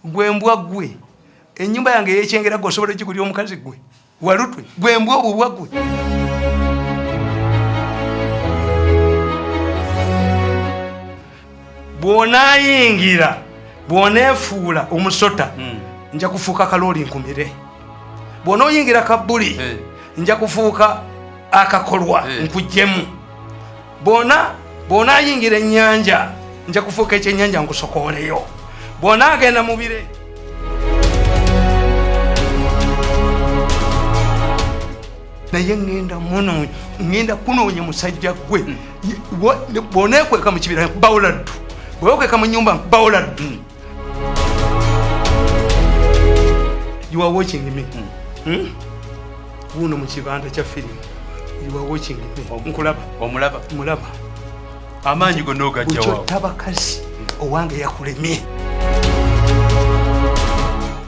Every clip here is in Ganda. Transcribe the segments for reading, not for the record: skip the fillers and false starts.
Gwe mbwa gwe, ennyumba yange eyekyengera gwe osobola ogigulira omukazi gwe walutwe? Gwe mbwa, obubwa gwe. Bw'onaayingira, bw'oneefuula omusota, nja kufuuka kalooli nkumire. Bw'onooyingira kabbuli, nja kufuuka akakolwa nkuggyemu. Bwona bw'onaayingira ennyanja, nja kufuuka ekyennyanja nkusokooleyo. Bw'onaagenda mu bire, naye ŋŋenda munoonya, ŋŋenda kunoonya musajja gwe. Bw'oneekweka mu kibira, nkubawula ddu. Bwewekweka mu nyumba, nkubawula ddu. You are watching me. Wuno mu kibanda kya firimu, you are watching me. Nkulaba. Omulaba? Mulaba. Amaanyi gonna ogajjawa? Bukyotta bakazi, owange yakulemye.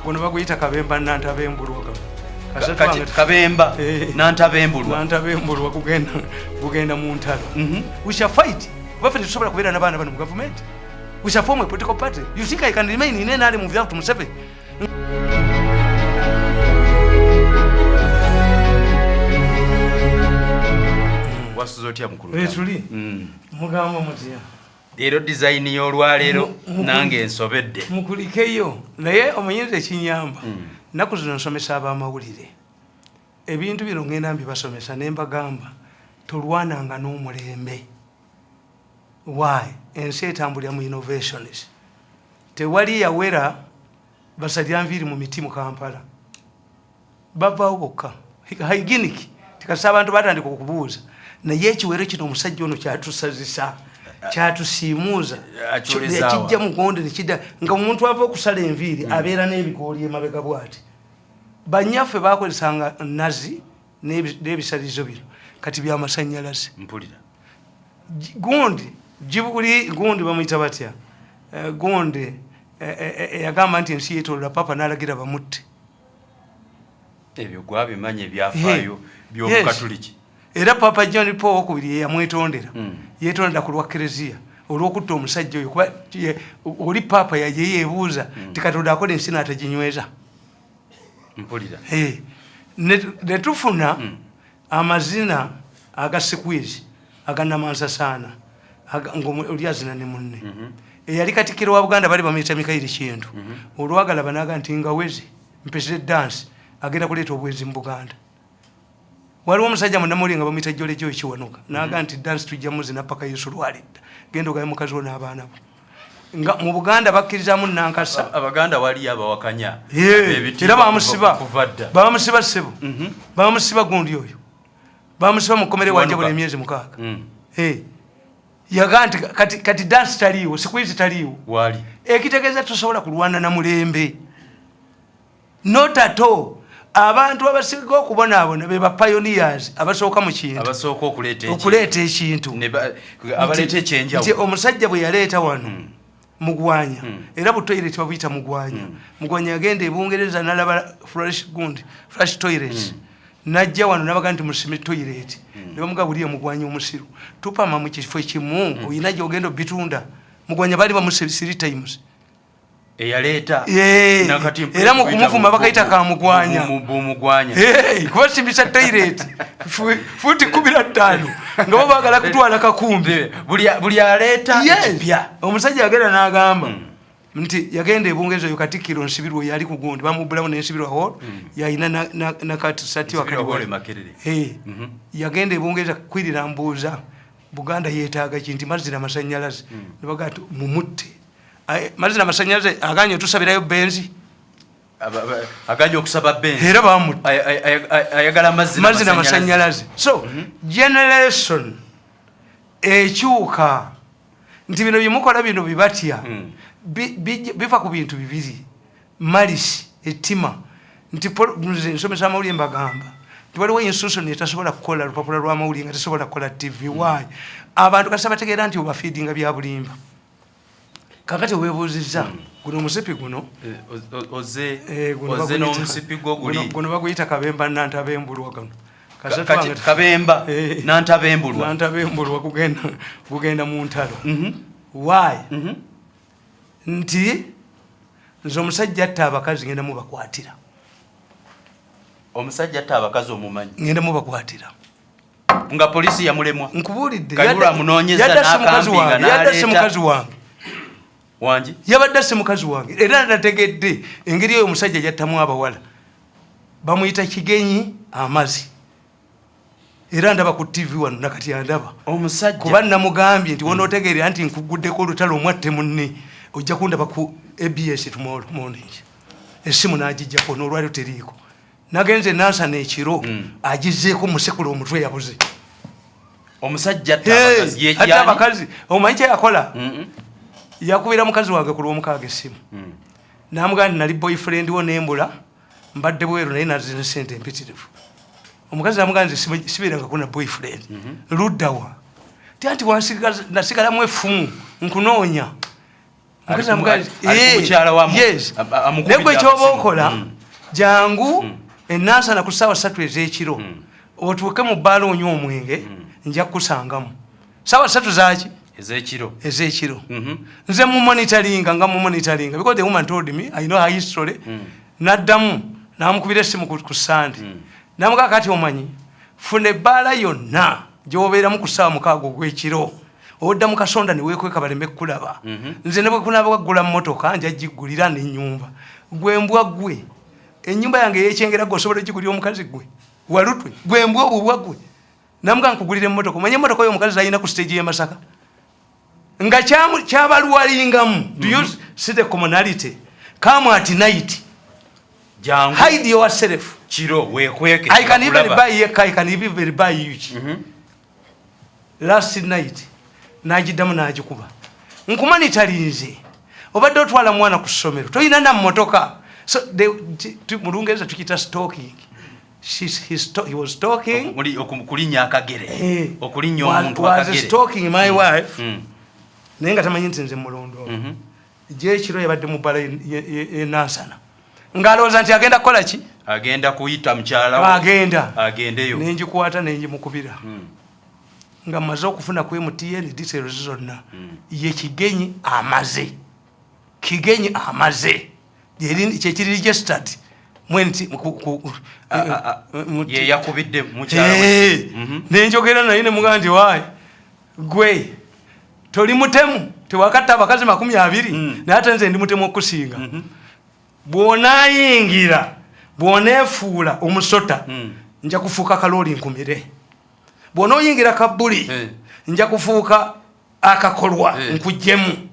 Guno baguyita kabemba nantabembulwa. Gano Kabemba nantabembulwa. Nantabembulwa, gugenda mu ntalo. We shall fight. Baffe tetusobola kubeera n'abaana bano mu gavumenti. We shall form a political party. You think I can remain in NRM without Museveni? Wasuza otya, mukulu? Eh, tuli. Mugamba mutya? Leero design y'olwaleero nange ensobedde. Mukulikeyo. Naye omuyinza ekinyamba, nnaku zino nsomesa abamawulire ebintu bino, ngenda mbibasomesa ne mbagamba, tolwananga n'omulembe. Why? Ensi etambulira mu innovations. Tewali yawera basalira nviiri mu miti mu Kampala, bavaawo bokka. Hygienic tikasa abantu batandika okubuuza, naye ekiwero kino omusajja ono kyatusazisa, kyatusiimuuza. Akyolezaawa. Kijja mugonde nekidda nga omuntu ava okusala enviiri abeera n'ebikooli emabega bwati. Banyaffe bakozesanga nazi n'ebisalizo bino, kati byamasanyalaze. Mpulira. Gundi gibuli gundi bamuyita batya? Gundi yagamba nti ensi yetolola, papa n'alagira bamutte. Ebyo gwabimanya, ebyafaayo by'obukatuliki. Era Papa John Paul owokubiri yeyamwetondera. Yetondera ku lwa Kereziya olw'okutta omusajja oyo, kuba oli papa yaye yebuuza ti Katonda akola ensi n'ataginyweza. Mpulira. Ne tufuna amazina aga squeeze agannamansasaana, ngaoli azina ne munne. Eyali katikkiro wa Buganda bali bamuyita Mikayiri Kintu. Olwagala banaga nti nga weze mpeze dance agenda kuleeta obwenzi mu Buganda. Waliwo omusajja munamuli nga bamuyita Jolejo Kiwanuka, naga nti dance tujja muzina paka Yesu lwalidda. Genda ogaye mukazi wo n'abaana bo nga mu Buganda bakkirizamu Nankasa. Abaganda waliyo abawakanya era bamusiba. Kuva dda. Bamusiba, ssebo. Bamusiba gundi oyo, bamusiba mukomere wanje buli emyezi 6. Yaga nti kati dance taliiwo, squeeze taliiwo. Wali. Ekitegeeza tusobola kulwana na mulembe, not at all. Abantu abasinga okubonaabona be ba pioneers, abasooka mu kintu. Abasooka okuleeta ekintu. Okuleeta ekintu. Abaleeta Nti ekyenjawulo. Omusajja bwe yaleeta wano mugwanya, era bu toilet babuyita mugwanya. Mugwanya yagenda ebungereza nalaba flush, gundi flush toilet, najja wano nabaga nti musime toilet, ne bamuga buli mugwanya omusiru tupama mu kifo ekimu, oyina gyogenda obitunda. Mugwanya bali bamuse three times. Eyaleeta. Nakati Era mu kumuvuma bakayita kamugwanya. Bumugwanya. Hey, kuba simbisa toilet futi 15 nga bo baagala kutwala kakumbi. Buli aleeta ekipya. Omusajja yagenda n'agamba nti yagenda ebungereza, oyo katikkiro Nsibirwa yali ku gundi, bamubulamu nensibirwa hall, yalina nakati sati. Nsibirwa Hall e Makerere. Yagenda ebungereza kwirira mbuuza Buganda yeetaaga ki, nti mazzi namasanyalaze. Nebagaa nti mumutte. Mazzi namasanyalaze aganye otusabirayo benzi. Aganye okusaba benzi. Era bamutta. Ayagala mazzi. Mazzi namasanyalaze. So generation ekyuka, nti bino byemukola bino bibatya, biva ku bintu bibiri: malice, ettima. Nti nze nsomesa amawulire, mbagamba nti waliwo institution etasobola kukola lupapula lw'amawulire nga tesobola kukola TV. Why? Abantu kasita bategeera nti obafeedinga bya bulimba. Kakati webuuzizza guno omusipi guno. Eh, oze Guno oze n'omusipi gwo guli. Guno baguyita kabemba nantabembulwa gano. Kati kabemba nantabembulwa. Nantabembulwa, gugenda mu ntalo. Why? Nti Nze omusajja atta abakazi ngenda mubakwatira. Omusajja atta abakazi omumanyi? Ngenda mubakwatira. Nga polisi yamulemwa. Nkubuulidde. Kayihura amunoonyeza Yadde asse mukazi n'akampinga wange, yadde asse n'aleeta. mukazi wange. Wangi? Yabadde asse mukazi wange, era nategedde engeri eyo omusajja gyattamu abawala. Bamuyita Kigenyi Amazi, era ndaba ku TV wano nakati andaba. Omusajja Kuba namugambye nti wonootegeerera nti nkuguddeko olutalo omwatte munne, ojja kundaba ku ABS tomorrow morning. Essimu n'agijjako, n'olwaliro teriiko. Nagenze Nansana ekiro, agizzeeko musekula omutwe, yabuze. Omusajja atta abakazi ye Ate yani? Abakazi omanyi kyeyakola? Yakubira mukazi wange ku Lwomukaaga essimu, namugamba nti nali boyfriend wo nembula, mbadde bweru, naye nazina sente empitirivu. Omukazi namugamba nti sibeerangako na boyfriend. Luddawa? Ti anti nasigalamu effumu nkunoonya. Omukazi namugamba nti, Ali ku mukyala wa Yes. amukubidde Naye gwe kyoba akasimu. okola, jangu enansana ku ssaawa 3 ez'ekiro, otuuke mu bbaala onywa omwenge, nja kukusangamu. Ssaawa 3 zaki? Ez'ekiro. Ez'ekiro. Nze mumonitoringa, nga mumonitoringa, because the woman told me, I know her history. Naddamu namukubira essimu ku Sande, namugaa kati omanyi funa ebbaala yonna gyobeeramu ku ssaawa 6 ogw'ekiro, odda mu kasonda neweekweka baleme kukulaba. Nze ne bwe kunaaba waggula mmotoka nja giggulira n'ennyumba. Gwe mbwa gwe, ennyumba yange eyekyengera gwe osobola ogigulira omukazi? Gwe walutwe, gwe mbwa obubwa gwe. Namugaa nkugulira emmotoka. Omanye emmotoka oyo omukazi alina ku stage y'e Masaka nga kyabaluwalingamu. Do you see the commonality? Come at night. Jangu. Hide yourself. Kiro weekweke. I can even Bakulaba. buy a car, I can even buy you. Last night nagiddamu nagikuba, nkumonitorinze, obadde otwala mwana ku ssomero, tolina na mmotoka. So mu Lungereza tukiyita stalking. He was stalking. Kulinnya akagere. Okulinnya omuntu Was akagere. stalking my wife, naye nga tamanyi nti nze mulondoola. Gyekiro yabadde mu bbala enansana ng'alowooza nti agenda kukola ki? Agenda kuyita mukyala we. Agenda. Agendeyo. Nengikwata nengimukubira nga mmaze okufuna ku MTN details zonna. Ye Kigenyi Amaze, Kigenyi Amaze kyekiri registered mwenti Ye yakubidde mukyala we. Nenjogera naye nemugamba nti waayi gwe toli mutemu, tewakatta abakazi 20, naye ate nze ndi mutemu okusinga. Bw'onaayingira, bw'oneefuula omusota, nja kufuuka kalooli nkumire. Bw'onooyingira kabbuli, nja kufuuka akakolwa, nkuggyemu.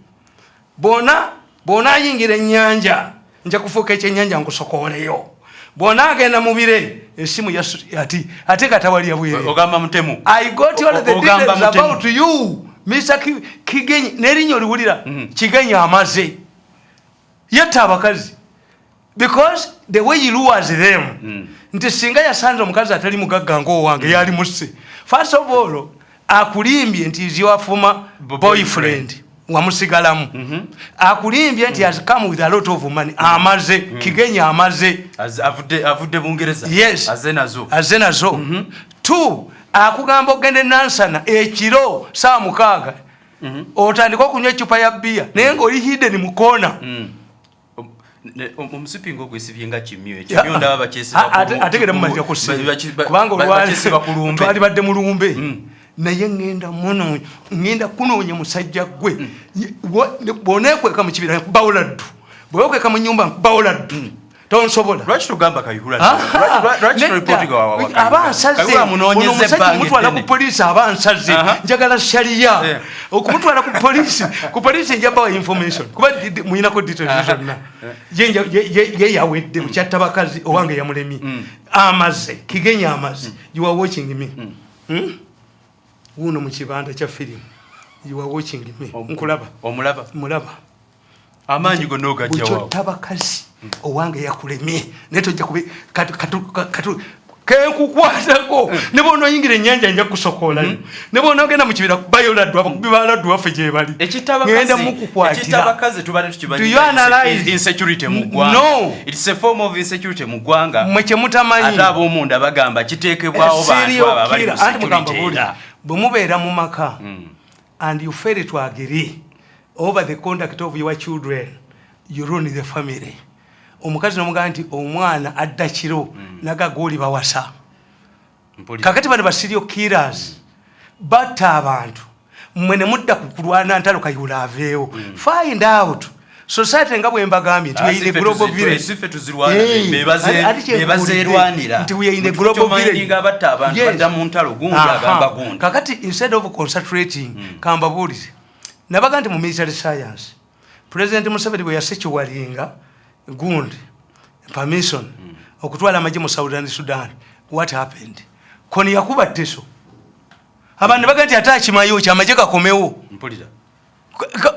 Bw'ona bw'onaayingira ennyanja, nja kufuuka ekyennyanja nkusokooleyo. Bw'onaagenda mu bire, esimu ati ate katawalya bwere. Ogamba mutemu. I got all the Ogamba details mutemu. about you, Mr. Kigenyi, n'erinnya oliwulira. Kigenyi Amaze yatta abakazi because the way he lures them, nti singa yasanze omukazi atali mugagga ng'owange, yali musse. First of all, akulimbye nti is your former boyfriend, wamusigalamu. Akulimbye nti has come with a lot of money. Amaze, Kigenyi Amaze. Avudde Bungereza. Yes. Aze nazo. Aze nazo. Two, akugamba ogenda enansana ekiro saa 6, otandika okunywa ecupa ya bbiya, naye ngaoli hidden mu koona. Omusipi ngaogwesibye nga kimyo, ekimyo ndaba bakyesiba Ate genda mumalira ku ssimu, kubanga bakyesiba ku lumbe. Twalibadde mu lumbe, naye ŋŋenda muno, ŋŋenda kunoonya musajja gwe. Bw'oneekweka mu kibira nkubawula ddu, bwewekweka mu nyumba nkubawula ddu, tonsobola. Lwaki togamba Kayihura? Ah, Lwaki nedda. toreportinga Aba nsaze. Kayihura Ono amunoonyeza omusajja ebbanga okumutwala ku eddene. poliisi aba nsaze. Njagala shariya. Okumutwala ku poliisi nja bawa information, kuba muyinako details zonna. Ye yawedde mukyatta bakazi, owange yamulemye. Amaze, Kigenyi Amaze, you are watching me. Wuno mu kibanda kya firimu, you are watching me, nkulaba. Omulaba? Mulaba. Amaanyi gonna ogajjawa? Bukyotta bakazi, owange yakulemye, naye tojja kubi kenkukwatako. Ne bwonoyingira ennyanja nja kusokoolayo, ne bwonoogenda mu kibira bayoladdu, abakubi baladdu waffe gye bali, ngenda mukukwatira. Ekitabakazi tubadde tukimanyi. Do you analyze? Insecurity mu ggwanga. No. It's a form of insecurity mu ggwanga. Mmwe kyemutamanyi. Ate ab'omunda bagamba kiteekebwawo bantu abo abali mu Anti mugamba security buli era. Bwe mubeera mu maka and you fail to agree over the conduct of your children, You ruin the family. Omukazi nomugamba nti omwana adda kiro, naga gooli bawasa. Kakati bano ba serial killers batta abantu, mmwe ne mudda ku kulwana ntalo Kayihura aveewo. Find out society nga bwe mbagambye nti we are in a global village. Si ffe tuzirwana. Hey, ati kyenkuwulidde, Bebazeerwanira. nti we are in a global village. Abatta abantu badda mu ntalo, gundi agamba gundi. Kakati instead of concentrating, kambabuulize, nabaga nti mu military science, President Museveni bwe yasecuringa gundi permission okutwala amagye mu Southern Sudan, what happened? Kony yakuba Teso, abantu ne baga nti ate akimayo ki, amagye gakomewo. Mpulira.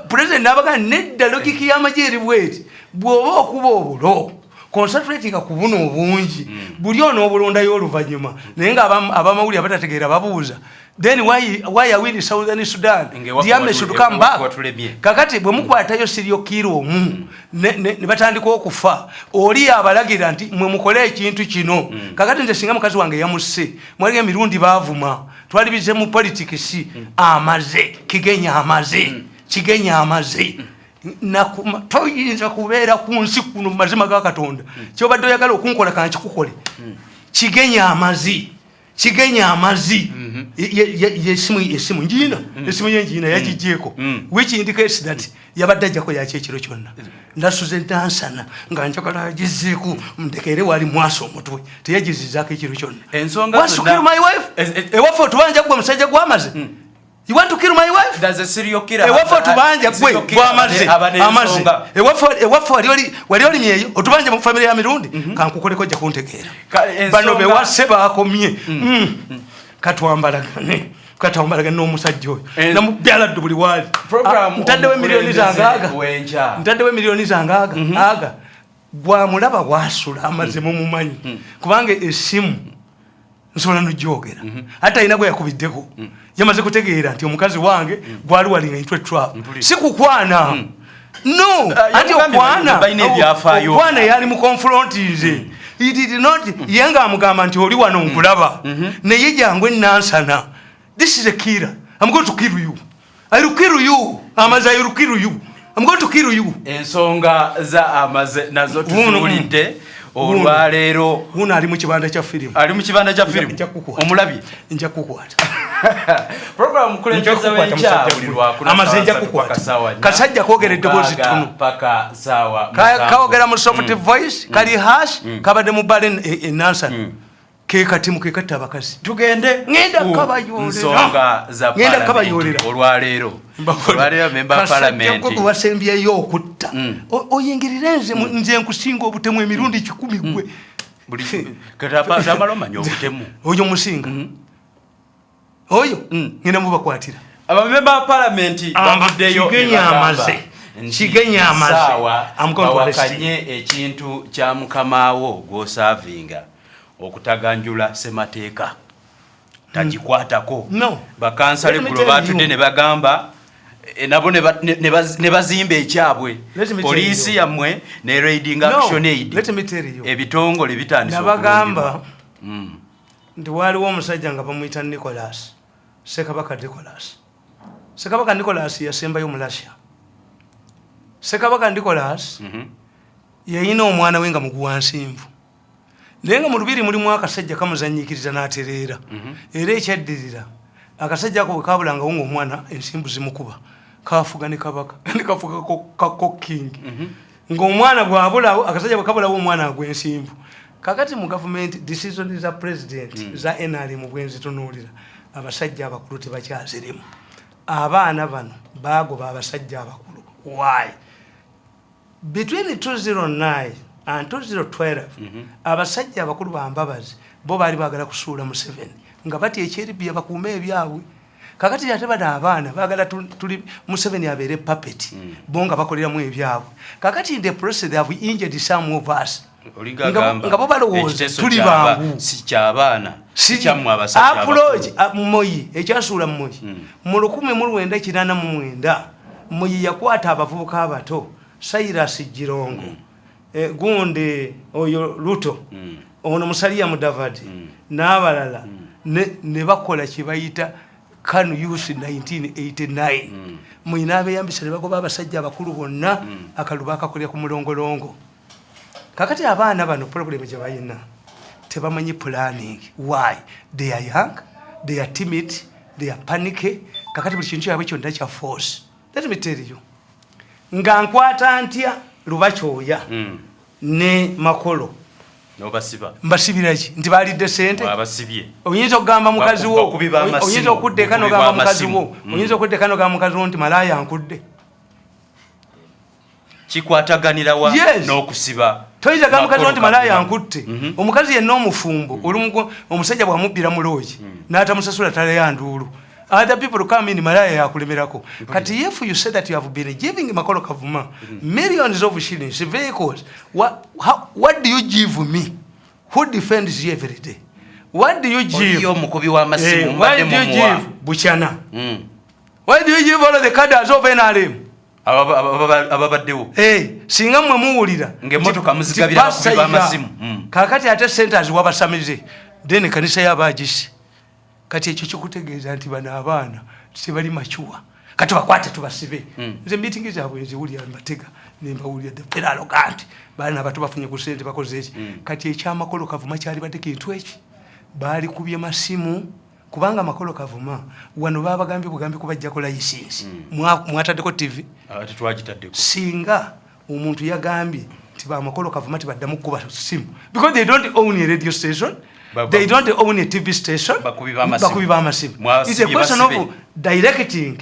President nabaga nedda, logic y'amagye eri bweti: bw'oba okuba obulo, concentratinga ku buno obungi, buli onoobulondayo oluvannyuma. Naye nga abamawulire abatategeera babuuza, then why are we in Southern Sudan? Ng'ewaffe The army should come back. Watulemye. Kakati bwe mukwatayo serial killer omu, ne batandika okufa, oli abalagira nti mwe mukole ekintu kino. Kakati nze singa mukazi wange yamusse, mwaliga emirundi baavuma, twali bize mu politics, amaze Kigenya, amaze Kigenya, amaze. Toyinza kubeera ku nsi kuno mu mazima ga Katonda. Kyobadde oyagala okunkola, kankikukole. Kigenya amazi, Kigenya amazi. Esimu njiina, esimu ye njiina, yagigyeko, which indicates that yabadde ajjako yaki ekiro kyonna. Ndasuze nansana nga njagala agizeeko, ndekere wali mwasa omutwe, teyagizizaako ekiro kyonna. Ensonga Want to kill my wife? Ewaffe otubanja gwe omusajja gwamaze. You want to kill my wife? Does a serial killer Ewaffe otubanja gwe serial killer gwamaze aba amaze. n'ensonga? Ewaffe wali olimyeyo otubanja mu famire ya Mirundi, kankukoleko, ojja kuntegeera. Bano bewase bakomye. Katwambalagane, katwambalagane n'omusajja oyo. Namubyaladde buli waali. Program Ah, ntaddewo emiliyoni zange aga. omukulembeze w'enkya. Ntaddewo emiliyoni zange aga aga. Gwamulaba wasula amaze, mumumanyi, kubanga esimu nsobola nojogera, ate alina gwe yakubiddeko, yamaze kutegeera nti omukazi wange gwali walinga into a trap. Si kukwana, no. Ah, anti yamugambye okwana balina ebyafaayo. Okwana yali mu confrontinze. It did not, ye nga amugamba nti oli wano nkulaba, naye jangu enansana. This is a killer. I'm going to kill you. I will kill you, amaze. I will kill you. I'm going to kill you. Ensonga za amaze nazo tuziwulidde olwaleero. Wuno ali mu kibanda kya firimu. Ali mu kibanda kya firimu. Nja kukukwata. Omulabye. Nja kukwata. Program mukulembeze Nja kukwata, w'enkya musajja buli gwe. Lwakuna Amaze ssaawa nja 3 kukwata. paka ssaawa 4. Kasajja koogera eddoboozi 6 ttono. paka ssaawa 7. Kawogera mu soft voice, kali harsh, kabadde mu bale enansana, kekatimu kekatta abakazi. Tugende Ngenda ku kabayoolera. nsonga za Ngenda palamenti kabayoolera. olwaleero. Olwaleero memba Kasajja palamenti gwe gwewasembyeyo okutta. Oyingirire nze nze nkusinga obutemu emirundi 100 gwe. Buli tamala omanya obutemu. Oyo musinga oyo, ngenda mubakwatira. Abamemba ba palamenti bavuddeyo ne Kigenya bagamba amaze. nti Kigenya amaze. essaawa I'm going to arrest you. bawakanye ekintu kya mukamaawo gw'osaavinga okutaganjula ssemateeka, tagikwatako. No. Bakansala Let me eggulo tell you. batudde ne bagamba nabo ne bazimba ekyabwe. Let me tell Poliisi you. yammwe ne raiding No, Action Aid, let me tell you. ebitongole bitandise Nabagamba okulundibwa. Nti waaliwo omusajja nga bamuyita Nicholas, Ssekabaka Nicholas. Ssekabaka Nicholas yasembayo mu Russia. Ssekabaka Nicholas yayina omwana we nga muguwansinvu, naye nga mu lubiri mulimu akasajja kamuzanyiikiriza n'atereera. Era ekyaddirira, akasajja ako bwe kabulangawo nga omwana ensimbu zimukuba, kafuga ne kabaka ne kafuga kako king, ng'omwana bw'abulawo, akasajja bwe kabulawo, omwana agwa ensimbu. Kakati mu gavumenti, decision za president za NRM bwenzitunuulira, abasajja abakulu tebakyazirimu. Abaana bano bagoba abasajja abakulu. Why? Between 209 and 2012, abasajja abakulu bambabazi bo baali baagala kusuula Museveni nga batya ekyeribya, bakuume ebyabwe. Kakati ate bano abaana baagala tuli Museveni abeere puppet, bo nga bakoleramu ebyabwe. Kakati in the process they have injured some of us. Olinga agamba, Nga bo balowooza ekiteeso tuli bangu. Si kyabaana, si kyammwe abasajja Approach abakulu. Moyi, ekyasuula Moyi mu 1989, Moyi yakwata abavubuka abato, Cyrus Jirongo, gundi oyo Luto, ono Musalia Mudavadi n'abalala, ne bakola kyebayita KANU Youth 1989. Mwina abeyambisa ne bagoba abasajja abakulu bonna. Akalulu bakakolera ku mulongolongo. Kakati abaana bano problem gye balina, tebamanyi planning. Why? They are young, they are timid, they are panic. Kakati buli kintu kyabwe kyonna kya force. Let me tell you, nga nkwata ntya Lubakyoya ne Makolo. Nobasiba. Mbasibiraki? Nti balidde sente. Wabasibye. Oyinza okugamba mukazi wo, Bakubi b'amasimu, oyinza okudda eka bukubi nogamba mukazi wo, bw'amasimu. oyinza okudda eka nogamba mukazi wo nti malaaya nkudde. Kikwataganira wa Yes. n'okusiba? Toyinza gamba mukazi wo nti malaaya Makolo. nkutte. Omukazi yenna omufumbo, olumu omusajja bwamubbira mu loogi n'atamusasula, taleya nduulu. Other people come in, malaya yakulemerako. Kati if you say that you have been giving Makolo Kavuma millions of shillings, vehicles, what do you give me who defends you every day? What do you give? Oliyo omukubi w'amasimu. Eh, mbadde why do you mumuwa. give Buchana? Why do you give all of the cadres of NRM? Ababaddewo. Eh, singa mmwe muwulira Ng'emmotoka muzigabira nti abakubi b'amasimu. Kakati ate sente aziwa basamize, then kanisa y'abagisi. Kati ekyo kikutegeeza nti bano abaana tebali mature. Kati bakwate tubasibe. Nze meeting zaabwe nziwulira, mbatega nembawulira, the very arrogant baana abato bafunye ku sente, bakoze eki. Kati ekyamakolo Kavuma kyali badde kintu eki, baali kubye masimu, kubanga Makolo Kavuma wano babagambye bugambi kubajjako license. Mwataddeko TV? Ah, tetwagitaddeko. Singa omuntu yagambye nti bamakolo Kavuma tebaddamu kukuba simu, because they don't own a radio station, they don't own a TV station. Bakubi b'amasimu. Bakubi b'amasimu. Mwasibye It's a question basibe. of directing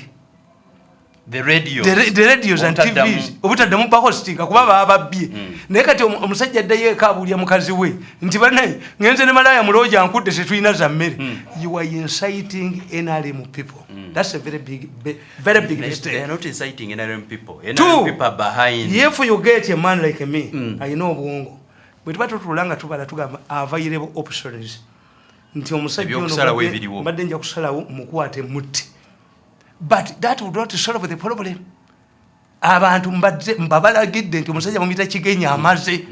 The radios. the radios and Obutaddamu. TVs obutaddamu bahostinga, kuba baba babbye. Naye kati omusajja addayo eka abuulya mukazi we nti banaye ngenze ne malaaya mulooja nkudde, tetulina za mmere. You are inciting NRM people. That's a very big, very big mistake. They are not inciting NRM people. NRM Two, people are behind. If you get a man like me, alina obwongo, bwe tuba tutuula nga tubala, tugamba available options, nti omusajja ono Ebyokusalawo ebiriwo. Mbadde nja kusalawo mukwate mutte, but that would not solve the problem. Abantu mbadde mbabalagidde nti omusajja mumuyita Kigenya amaze.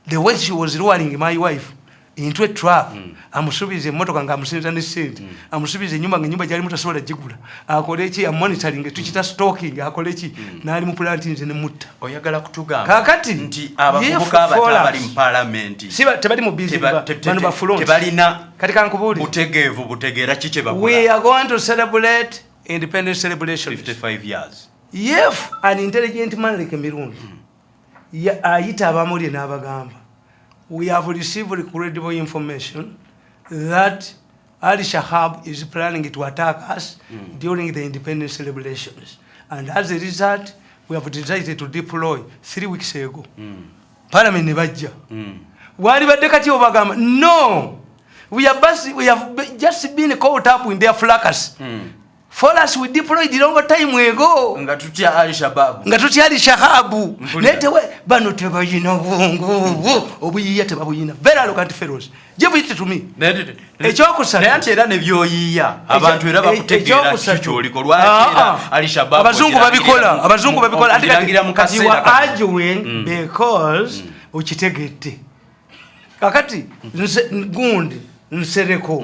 The way she was luring my wife into a trap, amusuubiza emmotoka ng'amusinza ne sente, amusuubiza ennyumba nga ennyumba gyalimu tasobola gigula, akole ki, amonitoring, tukita stalking, akole ki, n'ali mu plant nze ne mutta. Oyagala kutugamba Kaakati, nti abavubuka abato abali mu palamenti Siba tebali mu busy, bano ba front. Tebalina Kati kankubuulire. butegeevu butegeera ki kye We bakola. are going to celebrate independence celebrations. 55 years. If an intelligent man like Mirundi ayita abamawulire n'abagamba, "We have received credible information that Al Shahab is planning to attack us during the independence celebrations, and as a result we have decided to deploy 3 weeks ago," parliament ne bajja. Wali badde kati obagamba, "No, we have just been caught up in their fracas. For us, we deployed long time ago." Nga tutya Al Shabaab. Nga tutyali Shahabu. Mpulira. Naye tewe bano tebayina bwongo obwo obuyiya, tebabuyina. Very arrogant fellows. Give it to me. Ekyokusatu. Naye anti era nebyoyiya abantu era bakutegeera. Ekyokusatu. Kikyoliko lwaki era Ah, ah. Al Shabaab Abazungu babikola, abazungu babikola. Ate ogirangira mu kati you kaseera are kano. arguing because okitegedde. Kakati nze gundi Nsereko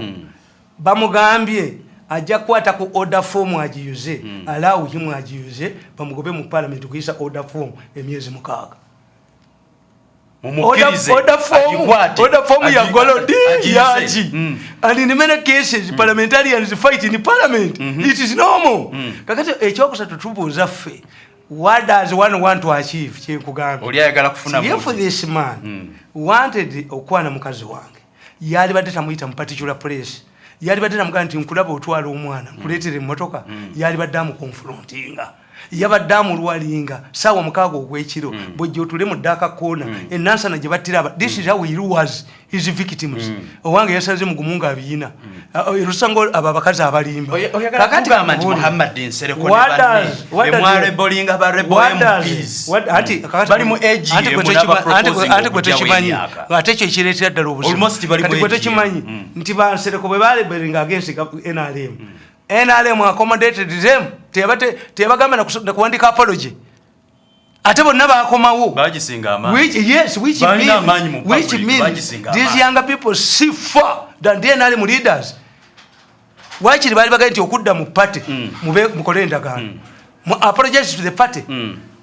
bamugambye ajja kukwata ku order form agiyuze, allow him agiyuze, bamugobe mu parliament kuyisa order form emyezi 6. Mumukkirize, Order form, agikwate, order form ya golodi agiyuze. yaki. And in many cases parliamentarians fight in parliament. It is normal. Kakati ekyokusatu, tubuuza ffe, what does one want to achieve? Kyenkugambye. Oli ayagala kufuna If buti. this man wanted okwana mukazi wange, yali badde tamuyita mu particular place, yali badde tamugamba nti nkulaba otwala omwana, nkuleetera emmotoka, yali badde amuconfrontinga, yabadde amulwalinga saawa 6 ogwekiro, bwejja otule mu ddaaka koona enansana gye battira aba. This is how he lures his victims. Owange yasaze mugumu nga abiyina erusango abo abakazi abalimba. Oyagala Kakati kugamba nti nkubuulire. Muhammad Nsereko ne What banne what does- bemwarebolinga ba rebel what does- MPs anti kakati- bali mu age anti gwe emu n'aba proposing anti gwe okuggyawo tokimanyi. emyaka. Ate ekyo ekireetera ddala obuzibu. Almost bali mu Kati gwe age tokimanyi emu. nti bansereko bwe balebelinga against NRM, NRM accommodated them, teyabagamba nakuwandika apology, ate bonna bakomawo. Bagisinga amaanyi. Which, yes, which Balina mean, amaanyi mu which public, means bagisinga these amaanyi. younger people see far than the NRM leaders. Wakiri baali bagaye nti okudda mu party, mube mukole endagaano, mu apologize to the party.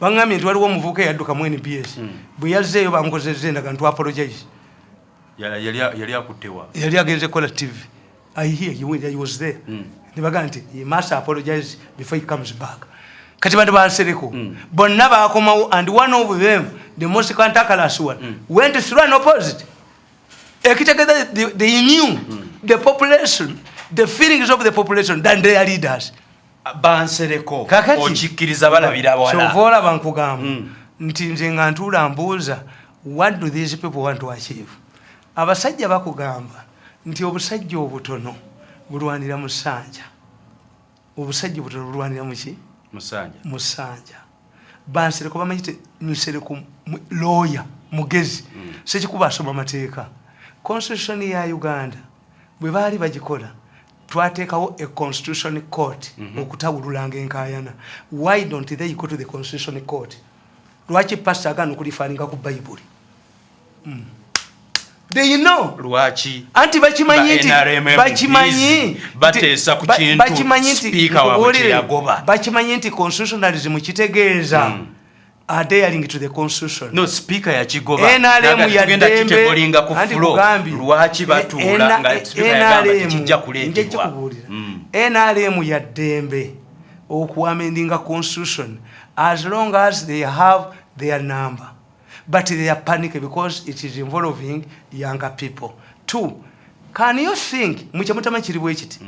Baŋŋambye nti waliwo omuvubuka eyadduka mu NBS, bwe yazzeeyo bamukozezza endagaano to apologize. Yali akuttewa? Yali agenze kukola TV. I hear he went, he was there. Ne bagamba nti he must apologize before he comes back. Kati bantu bansereko bonna bakomawo, and one of them, the most cantankerous one, went through an opposite. Ekitegeeza they knew the population, the feelings of the population than their leaders. Bansereko Kakati okikkiriza balabira kyova wala? Olaba nkugamba nti nze nga ntuula mbuuza, what do these people want to achieve? Abasajja bakugamba nti obusajja obutono bulwanira mu ssanja. Obusajja obutono bulwanira muki? Musanja. Mu ssanja. Bansereko bamanyi ti Nsereko lawyer mugezi. Sekikuba asoma amateeka. Constitution ya Uganda bwe baali bagikola, twateekawo a constitution court okutawululanga enkayana. Why don't they go to the constitution court? Lwaki pastor agaana okureferringa ku Bayibuli? They know. Lwaki Anti bakimanyi nti ba NRM bakimanyi bateesa ku kintu bakimanyi nti speaker waabwe nkubuulire, kye yagoba. Bakimanyi nti constitutionalism kitegeeza adhering to the constitution. No, speaker yakigoba. NRM Naga tugenda yaddembe kitablinga ku anti floor. kugambye, Lwaki batuula nga speaker yagamba NRM tekijja nja kuleetebwa? kikubuulira. NRM yaddembe okuamendinga constitution as long as they have their number, but they are panic because it is involving younger people. Two, can you think mukyamutama kiri bwe kiti?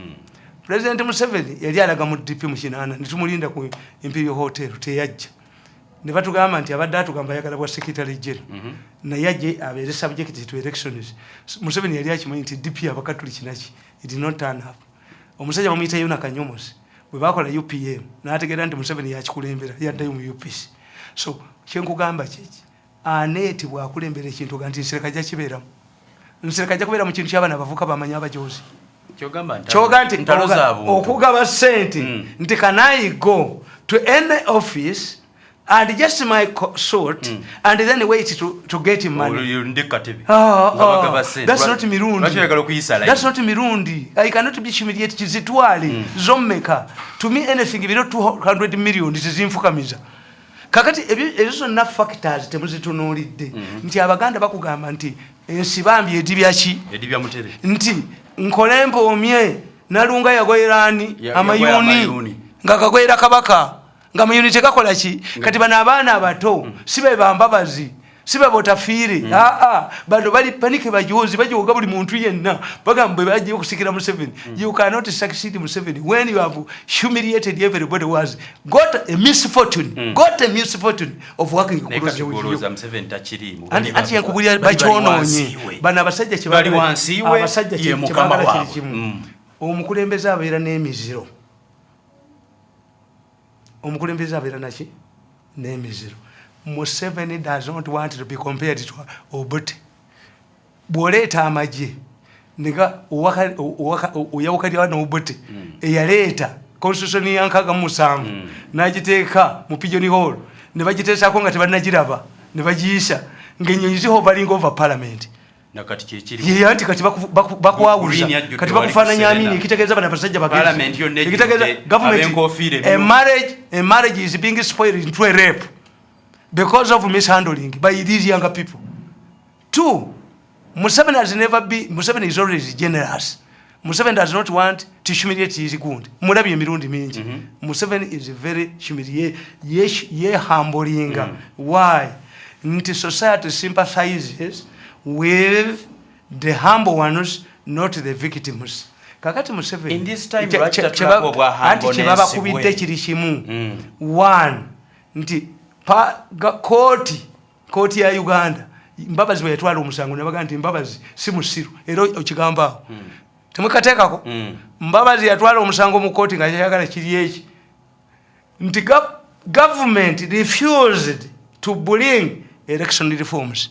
President Museveni yali alaga mu DP mu 80, netumulinda ku Imperial Hotel, teyajja. Ne batugamba nti abadde atugamba ayagala bwa secretary general, naye ajje abeere subject to elections. Museveni yali akimanyi nti DP abakatuli kinaki. It did not turn up. Omusajja bamuyita Yona Kanyomozi, bwe bakola UPM n'ategeera nti Museveni yakikulembera, yaddayo mu UPC. So kyenkugamba kiki? Aneeti bwakulembera ekintu ga nti Nsereko ajja kibeeramu, Nsereko ajja kubeera mu kintu ky'abaana abavuka bamanyi abajozi. Kyogamba Kyoga nti ntalo za buntu. Okugaba sente nti can I go to any office and just my sort and then wait to get money? Olwo ndi katebe. Ah, Nga bagaba ah, ssente. that's not Mirundi. Lwaki oyagala okuyisa line? That's not Mirundi. I cannot be humiliated. Kizitwale zommeka. To me, anything below 200 million tezinfukamiza. Kakati ezo zonna factors temuzitunuulidde nti Abaganda bakugamba nti ensibambi edibya ki? Edibya mutere. Nti nkole mpoomye Nalunga yagoyeraani? Yagoya Amayuuni. Amayuuni. Nga kagoyera kabaka nga mayuuni tekakola ki? Kati bano abaana abato si be bambabazi, si be botafiire. Aa, bano bali panic, bajozi, bajoga buli muntu yenna. Bagamba bwe bajja okusikira Museveni, you cannot succeed Museveni when you have humiliated everybody who has got a misfortune, got a misfortune of working Naye closely kati with you. gw'olowooza Museveni takiriimu. Anti yenkubulira, Bali bali bakyonoonye. wansi we. Bano abasajja Bali wansi we, abasajja ye kye mukama baagala kiri waabwe. kimu. Omukulembeze abeera n'emiziro. Omukulembeze abeera naki? N'emiziro. Museveni does not want to be compared to Obote. Bw'oleeta amagye nega oyawukalira n'Obote eyaleeta constitution ya 67 n'agiteeka mu Pigeon Hall, ne bagiteesako nga tebannagiraba, ne bagiyisa ng'ennyonyi zihoveringa over parliament. Nakati kyekiri. Ye anti kati bakwawuza. Green ajjudde Kati wali bakufaananya ku Amini. Serena. Ekitegeeza bano abasajja bagezi. Parliament yonna ejjudde Ekitegeeza government ab'enkofiira a emyufu. marriage is being spoiled into a rape because of mishandling by these younger people. Two, Museveni has never been, Museveni is always generous. Museveni does not want to humiliate his gundi. Mulabye emirundi mingi. Museveni is very humiliate, ye humblinga. Why? Nti society sympathizes with the humble ones, not the victims. Kakati Museveni In this time, lwaki tatulaba obwa anti humbleness kyebabakubidde bwe? kiri kimu. One, nti kooti ya Uganda, Mbabazi bwe yatwala omusango nebaga nti Mbabazi si musiru, era okigambaawo temwekateekako. Mbabazi yatwala omusango mu kooti nga kyayagala kiri eki nti government refused to bring election reforms.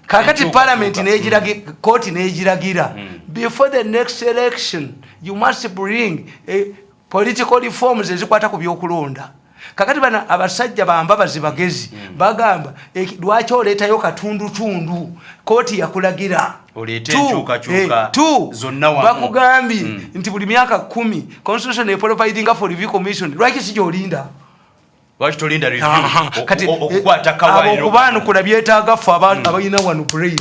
Kakati Enkyukakyuka. parliament kooti negiragira, before the next election you must bring a political reforms ezikwata ku byokulonda. Kakati bano abasajja bambabazi bagezi, bagamba lwaki oleetayo katundutundu? Kooti yakulagira Oleete Two, enkyukakyuka two, zonna wamu. Bakugambye nti buli myaka 10 constitution eprovidinga for review commission. Lwaki si gyolinda? Lwaki tolinda review? Aha, kati Okukwata abo kawaayiro. okubaanukula byetaaga ffe abalina wano brain,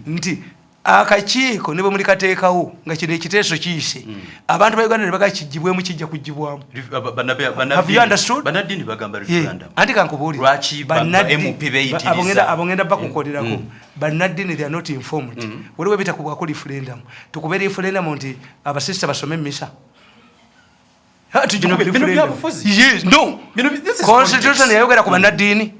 nti akakiiko ne bwe mulikateekawo nga kino ekiteeso kiyise, abantu ba Uganda ne bagaa kijjibwemu, kijja kugibwamu. Have you understood? Bannaddiini bagamba referendum. Anti kankubuulire. Lwaki MP beeyitiriza? Abo ngenda bakukolerako. Bannaddiini, they are not informed. Waliwo ebitakubwako referendum. Tukube referendum nti abasista basome emisa? Ha, tugikube Bino referendum. byabufuzi. Yes, no. This is Constitution politics. yayogera ku bannaddiini.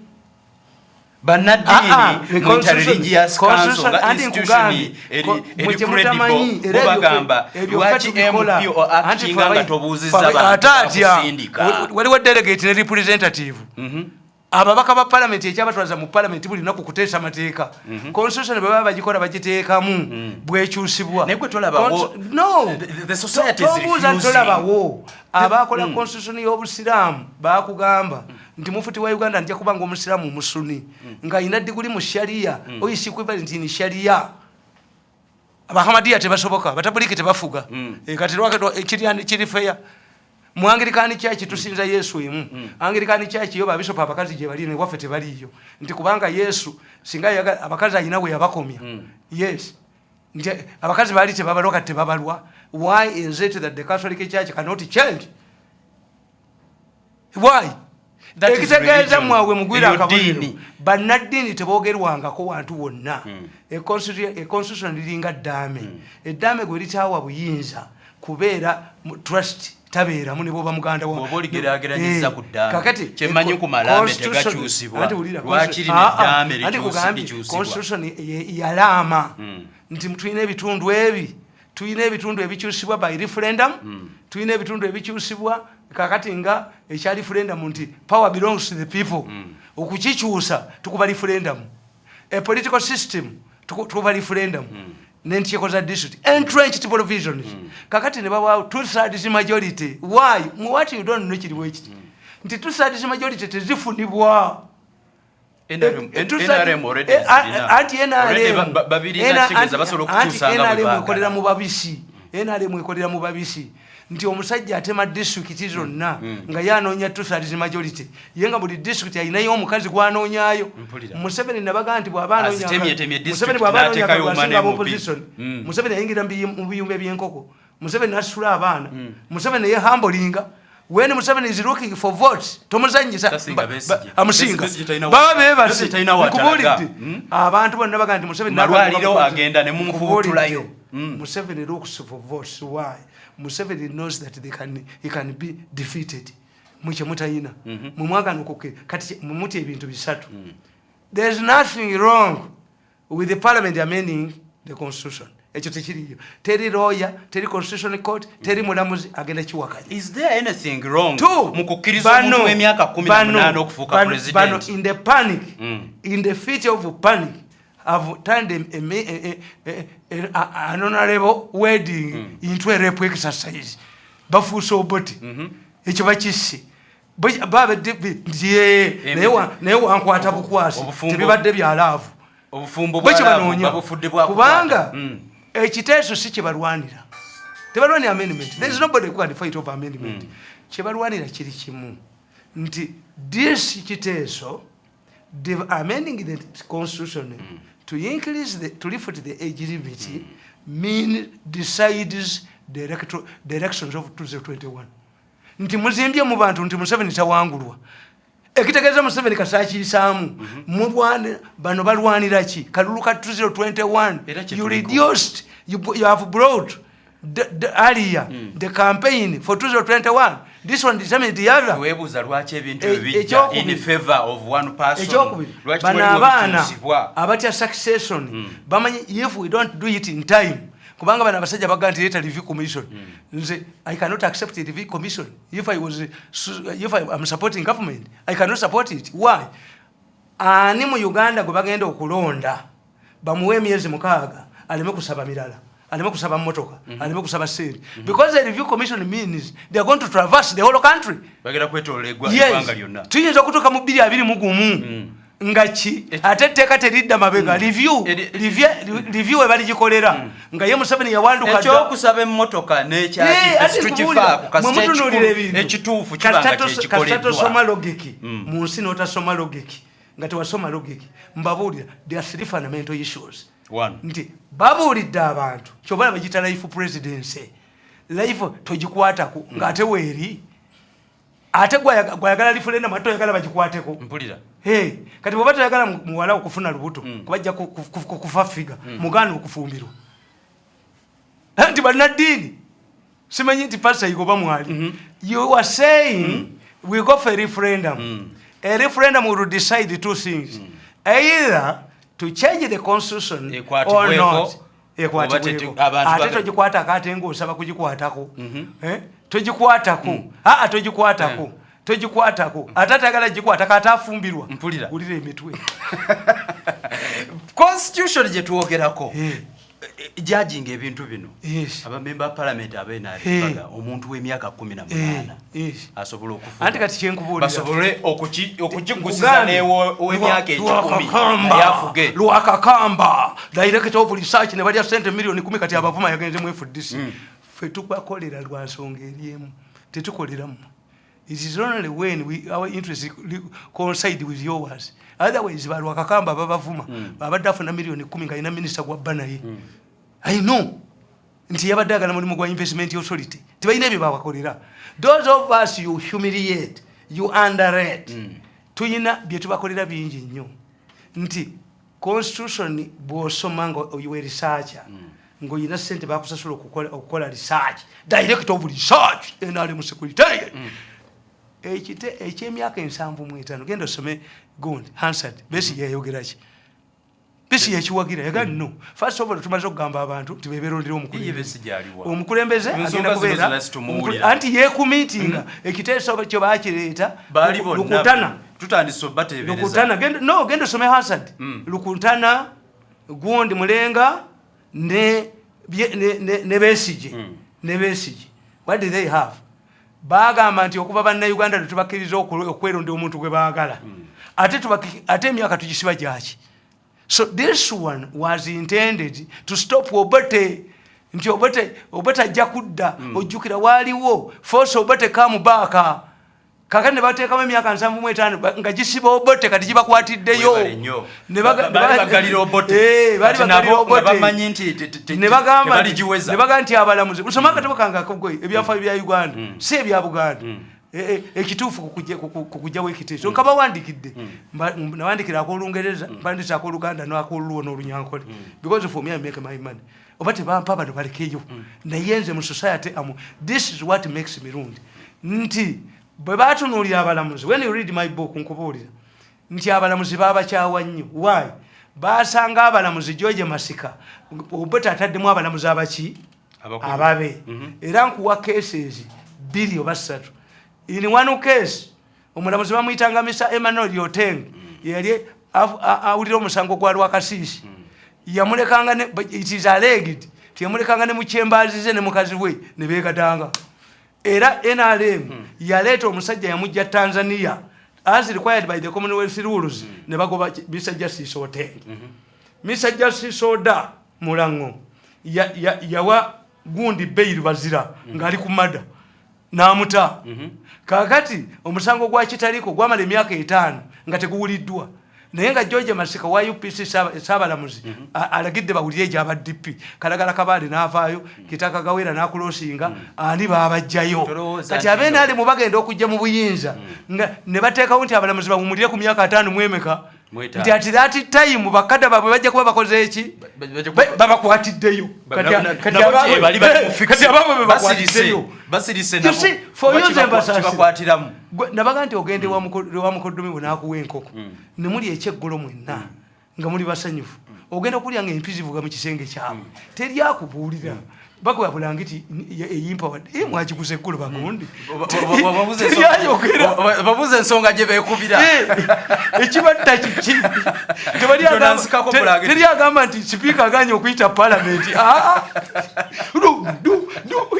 Bannaddiini Ah, ah, mu interreligious council constitution, nga anti institution nkugambye, eri mwe kye credible, mutamanyi, bo era bagamba ebyo ffe lwaki tubikola. MP o Anti actinga ffe nga tobuuzizza bantu ate atya? bakusindika. Waliwo delegate ne representative. Ababaka ba palamenti, ekyabatwaza mu palamenti buli lunaku kuteesa amateeka. Constitution bwe baba bagikola, bagiteekamu bwekyusibwa. Naye gwe tolabawo- No. The society is Tobuuza, refusing. tolabawo abakola constitution y'obusiraamu bakugamba nti mufuti wa Uganda nja kubanga omusiraamu omusuni ng'alina diguli mu sharia or is equivalent in sharia. Abahamadiya tebasoboka, abatabuliki tebafuga. Kati kiri feya mu Anglican Church tusinza Yesu emu. Anglican Church yo babisopa abakazi gye bali, newaffe tebaliiyo, nti kubanga Yesu singa abakazi alina we yabakomya. Yes, nti abakazi baali tebabalwa, kati tebabalwa. Why is it that the Catholic Church cannot change? Why? That is Ekitegeeza religion. mwabwe mugwira Eyo akabonero. ddiini. Bannaddiini teboogerwangako wantu wonna. E constitution liringa ddaame. Eddaame gwe litaawa buyinza kubeera trust, tabeeramu ne bwoba muganda wa Bw'oba oligeraageranyizza ku ddaame, Kakati, kyemmanyi ku malambe constitution tegakyusibwa. Anti wulira, Lwaki lino Ah, ah, eddaame anti kugambye, likyusibwa? Constitution yalaama nti tulina ebitundu ebi, tulina ebitundu ebikyusibwa by referendum, tulina ebitundu ebikyusibwa kakati nga ekya referendum nti power belongs to the people. Okukikyusa tukuba referendum. A political system tukuba referendum nenteeko za district, entrenched provisions. Kakati ne bawa two thirds majority. Why? Mu what you don't know kiriwo ekiti nti two thirds majority tezifunibwa. NRM already zirina. Anti Already NRM babirina, kitegeeza basobola anti okukyusa nga bwe NRM baagala. ekolera mu babisi. NRM ekolera mu babisi, nti omusajja atema disitulikiti zonna nga ye anoonya two thirds majority, ye nga buli disitulikiti alinayo omukazi gwanoonyayo. Mpulira. Museveni nabaga nti bw'aba anoonya Azitemyetemye Museveni district bw'aba anoonya n'ateekayo akalulu omwana asinga aba MP. opposition. Museveni ayingira mu biyumba eby'enkoko, Museveni nasitula abaana, Museveni yehambolinga. When Museveni is looking for votes, tomuzanyisa. Tasinga Besigye. Amusinga. Besigye talina Baba bebase. Besigye talina watalaga. Nkubuulidde, abantu bonna baga nti Museveni Malwaliro n'abantu agenda ne mumufuutulayo. Nkubuulidde, Museveni looks for votes. Why? Museveni knows that he can be defeated. Mukye mutayina mumwagana okuke kati mumuti ebintu bisatu. There is nothing wrong with the parliament amending the constitution. Ekyo tekiriyo, teri lawyer, teri constitution court, teri mulamuzi agenda kiwakanya. Is there anything wrong Two, mu kukkiriza omuntu w'emyaka 18 okufuuka bano president? In the panic, in the fit of panic, have turned an honorable wedding into a rape exercise. Bafuuse Obote. Ekyo bakisse. Babadde nti "Ye, naye wankwata bukwasi." Tebibadde bya love. Obufumbo Bwe bwa love kyebanoonya. babufudde bwa Kubanga kukwata. Ekiteeso si kyebalwanira, tebalwanira amendment. There is nobody who can fight over amendment. Kyebalwanira kiri kimu, nti this kiteeso, the amending the constitution to increase the, to lift the age limit, mean decides the elections of 2021, nti muzimbye mu bantu nti Museveni tawangulwa. Ekitegeeza Museveni kasakiyisaamu. Bano balwanira ki? Kalulu ka 2021. Era kye You tuliko. reduced, you have brought the earlier the campaign for 2021. This one determined the other. Weebuuza lwaki ebintu ebyo bijja Ekyokubiri. in favor of one person. Ekyokubiri, Lwaki bano tewaliwo abaana bikyusibwa? abatya succession bamanyi if we don't do it in time, kubanga bano abasajja baga nti leeta review commission. Nze I cannot accept a review commission. If I am supporting government, I cannot support it. Why? Ani mu Uganda gwe bagenda okulonda bamuwe emyezi 6 aleme kusaba mirala? Aleme kusaba motoka, aleme kusaba sente, because a review commission means they are going to traverse the whole country. Bagenda kwetolola eggwanga lyonna. Tuyinza okutuuka mu 2021 nga ki ate etteeka teridda mabega. Review we baligikolera nga ye Museveni yawanduka dda. Ekyokusaba emmotoka Ate n'ekyakifaako. nkubuulira, mwe mutunuulira ebintu. Ekituufu kibanga Kasita kyekikoleddwa. tosoma logic mu nsi, n'otasoma logic nga tewasoma logic, mbabuulira, there are three fundamental issues. One. Nti babuulidde abantu, kyobala bagita life presidency, life togikwatako ng'ate weeri, ate gwayagala referendum, ate toyagala bagikwateko. Mpulira. Hey, kati bwoba toyagala muwala okufuna lubuto, kubajja kufa figa mugaana okufumbirwa, nti bannaddiini simanyi nti pastor igoba mwali. You are saying we go for a referendum. A referendum will decide two things: either to change the constitution or Ekwatibweko, not. oba Ekwatibweko. abantu Ate togikwatako, ate ngaosaba kugikwatako. Eh? Togikwatako, aa, togikwatako, togikwatako, ate atayagala gikwatako ate afumbirwa. Mpulira. Wulira emitwe. Constitution gye twogerako, judging ebintu bino, abamemba ba parliament abenaabaga omuntu w'emyaka 18 asobola okufuga. Anti kati kyenkubuulira. Basobole okukigusiza n'ew'emyaka 100 naye afuge. Lwakakamba director of research ne balya sente miliyoni 10, kati abavuma yagenze mu FDC. Ffe tubakolera lwa nsonga eri emu, tetukoleramu. It is only when our interest coincide with yours. Otherwise balwakakamba babavuma, abadde afuna miliyoni 10 nga alina minisita gwabba naye. I know nti yabadde agala mulimu gwa Investment Authority, tebalina ebyo babakolera. Those of us you humiliate, you underrate, tuyina bye tubakolera bingi nnyo. Nti constitution bw'osoma nga oyiwe researcher, ng'olina sente bakusasula okukola research, director of research, NRM secretariat, ekite ekyemyaka 75, genda osome gundi Hansard. Besigye yayogeraki? Besigye yakiwagira, yaga no. First of all, tumaze okugamba abantu nti beberondera Iye omukulembeze. Besigye aliwa? Omukulembeze Ensonga agenda zino kubeera zonna situmuwulira. Anti yekumitinga ekiteeso kyo bakireeta. Baali bonna Lukutana. tutandise obateebereza. Lukutana, genda, no, genda osome Hansard. Lukutana, gundi Mulenga ne Besigye. Ne Besigye, what did they have? Bagamba nti okuva bannayuganda tetubakkiriza okwerondera omuntu gwe baagala, ate ate emyaka tugisiba gyaki? So this one was intended to stop Obote, nti Obote ajja kudda. Ojjukira waaliwo force Obote come back. Kakati ne bateekamu emyaka 75 nga gisiba Obote, kati gibakwatiddeyo. Webale nnyo. Ne Baali bagalira Obote. Eh, baali Kati bagalira nabo nga Obote. bamanyi nti Ne bagamba tebaligiweza. ne bagamba nti abalamuzi, musome akatabo kange akagoye, ebyafaayo bya Uganda, si ebya Buganda. Ekituufu ku kujjawo ekiteeso nkabawandikidde. Nawandikira akolungereza, mpandisa akoluganda n'akoluluwo n'olunyankole, because for me, I make my money oba tebampa, bano balekeyo. Naye nze mu society amu, this is what makes Mirundi, nti bwe batunuulira abalamuzi, when you read my book, nkubuulira nti abalamuzi babakyawa nnyo. Why? Basanga abalamuzi George Masika, Obote ataddemu abalamuzi abaki? Abakulu. Ababe. Era nkuwa cases bbiri oba ssatu. In one case, omulamuzi bamuyitanga Mr Emmanuel Oteng, yali awulira omusango gwa Lwakasiisi. Yamulekanga it is alleged nti yamulekanga ne mukyembaazi ze ne mukazi we ne beegatanga. Era NRM yaleeta omusajja, yamujja Tanzania as required by the Commonwealth rules, ne bagoba Mr Justice Oteng. Mr Justice Oda Mulango yawa gundi bail Bazira ng'ali ku mada n'amuta. Kakati omusango gwa Kitaliko gwamala emyaka 5 nga teguwuliddwa, naye nga George Masika wa UPC saabalamuzi alagidde bawulire egyaba DP. Kalagala Kabaale n'avaayo, Kitaka Gawera n'akulosinga, ani baabajjayo. Tolowooza Kati nti abenaalemu bagenda okujja mu buyinza nga ne bateekawo nti abalamuzi bawumulire ku myaka 5 mwemeka. Mwetaano. Nti at that time bakada baabwe bajja kuba bakoze eki? Bajja kuba- Babakwatiddeyo. Kati Nabo gye bali bali mu fix. Kati abaabwe be Basirise. bakwatiddeyo. Basirise You nabo. see, for Kuba you nze mbasaasira. kibakwatiramu. Nabaga nti ogende wa mukoddomi bwe n'akuwa enkoko ne muli ekyeggulo mwenna nga muli basanyufu. Ogenda okulya nga empi zivuga mu kisenge kyabwe, teri akubuulira. Bakuba bulangiti eyimpawadde, mwakiguza eggulo bagundi. Teryayogera. Babuze ensonga gye beekubira. Ekibatta kiki? Tebali Tonansikako bulangiti. Teri agamba nti sipiika aganye okuyita palamenti.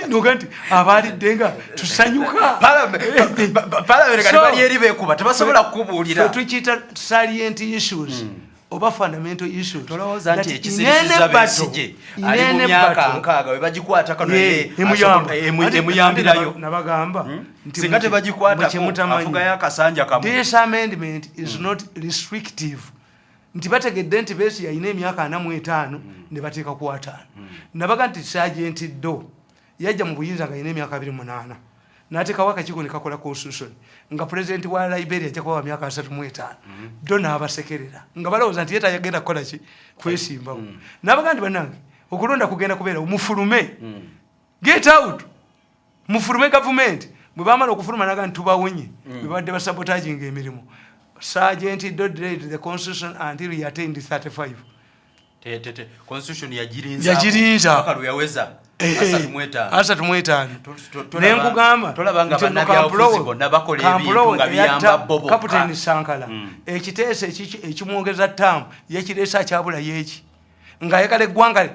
Noga nti abaalidde nga tusanyuka. Palamenti kati So, bali eri beekuba, tebasobola kukubuulira. Ffe tukiyita salient issues oba fundamental issues. Tolowooza nti That ekisirisiza in any Besigye battle, ali in mu any myaka battle, 60 we bagikwata kano Yeah, emuyamba. emuyambirayo. Ate nabagamba nti Singa tebagikwatako, mwe kyemutamanyi. afugayo akasanja kamu. This amendment is not restrictive, nti bategedde nti Besigye alina emyaka 45 ne bateeka ku 50. Nabaga nti Sergeant Doe yajja mu buyinza nga alina emyaka 28, n'ateekawo akakiiko ne kakola constitution, nga pulezidenti wa Liberia ajja kuba wa myaka 35. Doe n'abasekerera nga balowooza nti ye tayagenda kukola ki, kwesimbawo. Nabaga nti bannange, okulonda kugenda kubeera, mufulume, get out, mufulume gavumenti. Bwe bamala okufuluma, naga nti tubawonye bwe badde basabotaginga emirimu. Sergeant Doe delayed the constitution until he attained 35. Constitution yagirinza. Yagirinza. Paka lwe yaweza 35. 35. Tolaba- Nenkugamba tolaba nga nti ono bannabyabufuzi bonna bakola ebintu Kampulowo nga biyamba eyatta bo bokka. Kaputeni Sankara, ekiteeso ekimwongeza ttaamu yakireese, akyabulayo eki ng'ayagala eggwanga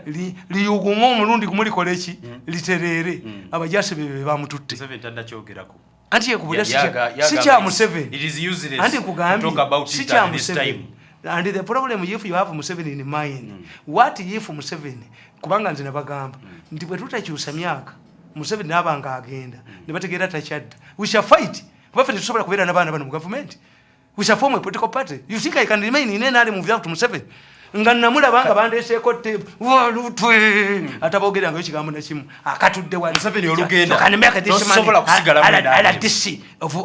liyugume omulundi gumu likole ki, litereere. Abajasi be be bamututte. Museveni tannakyogerako. Anti yekubulira si kya Museveni. It is useless Anti to nkugambye talk about si it kya at this Museveni. time. And the problem, if you have Museveni in mind, what if Museveni, kubanga nze nabagamba nti bwe tutakyusa myaka, Museveni naaba nga agenda ne bategeera takyadda, we shall fight, kuba ffe tetusobola kubeera n'abaana bano mu gavumenti. We shall form a political party. You think I can remain in NRM without Museveni? Nga namulaba nga bandeseeko tepu walutwe atabogerangayo ekigambo nakimu, akatudde wali. Museveni olugenda, So can make this man tosobola kusigala mu NRM. RDC of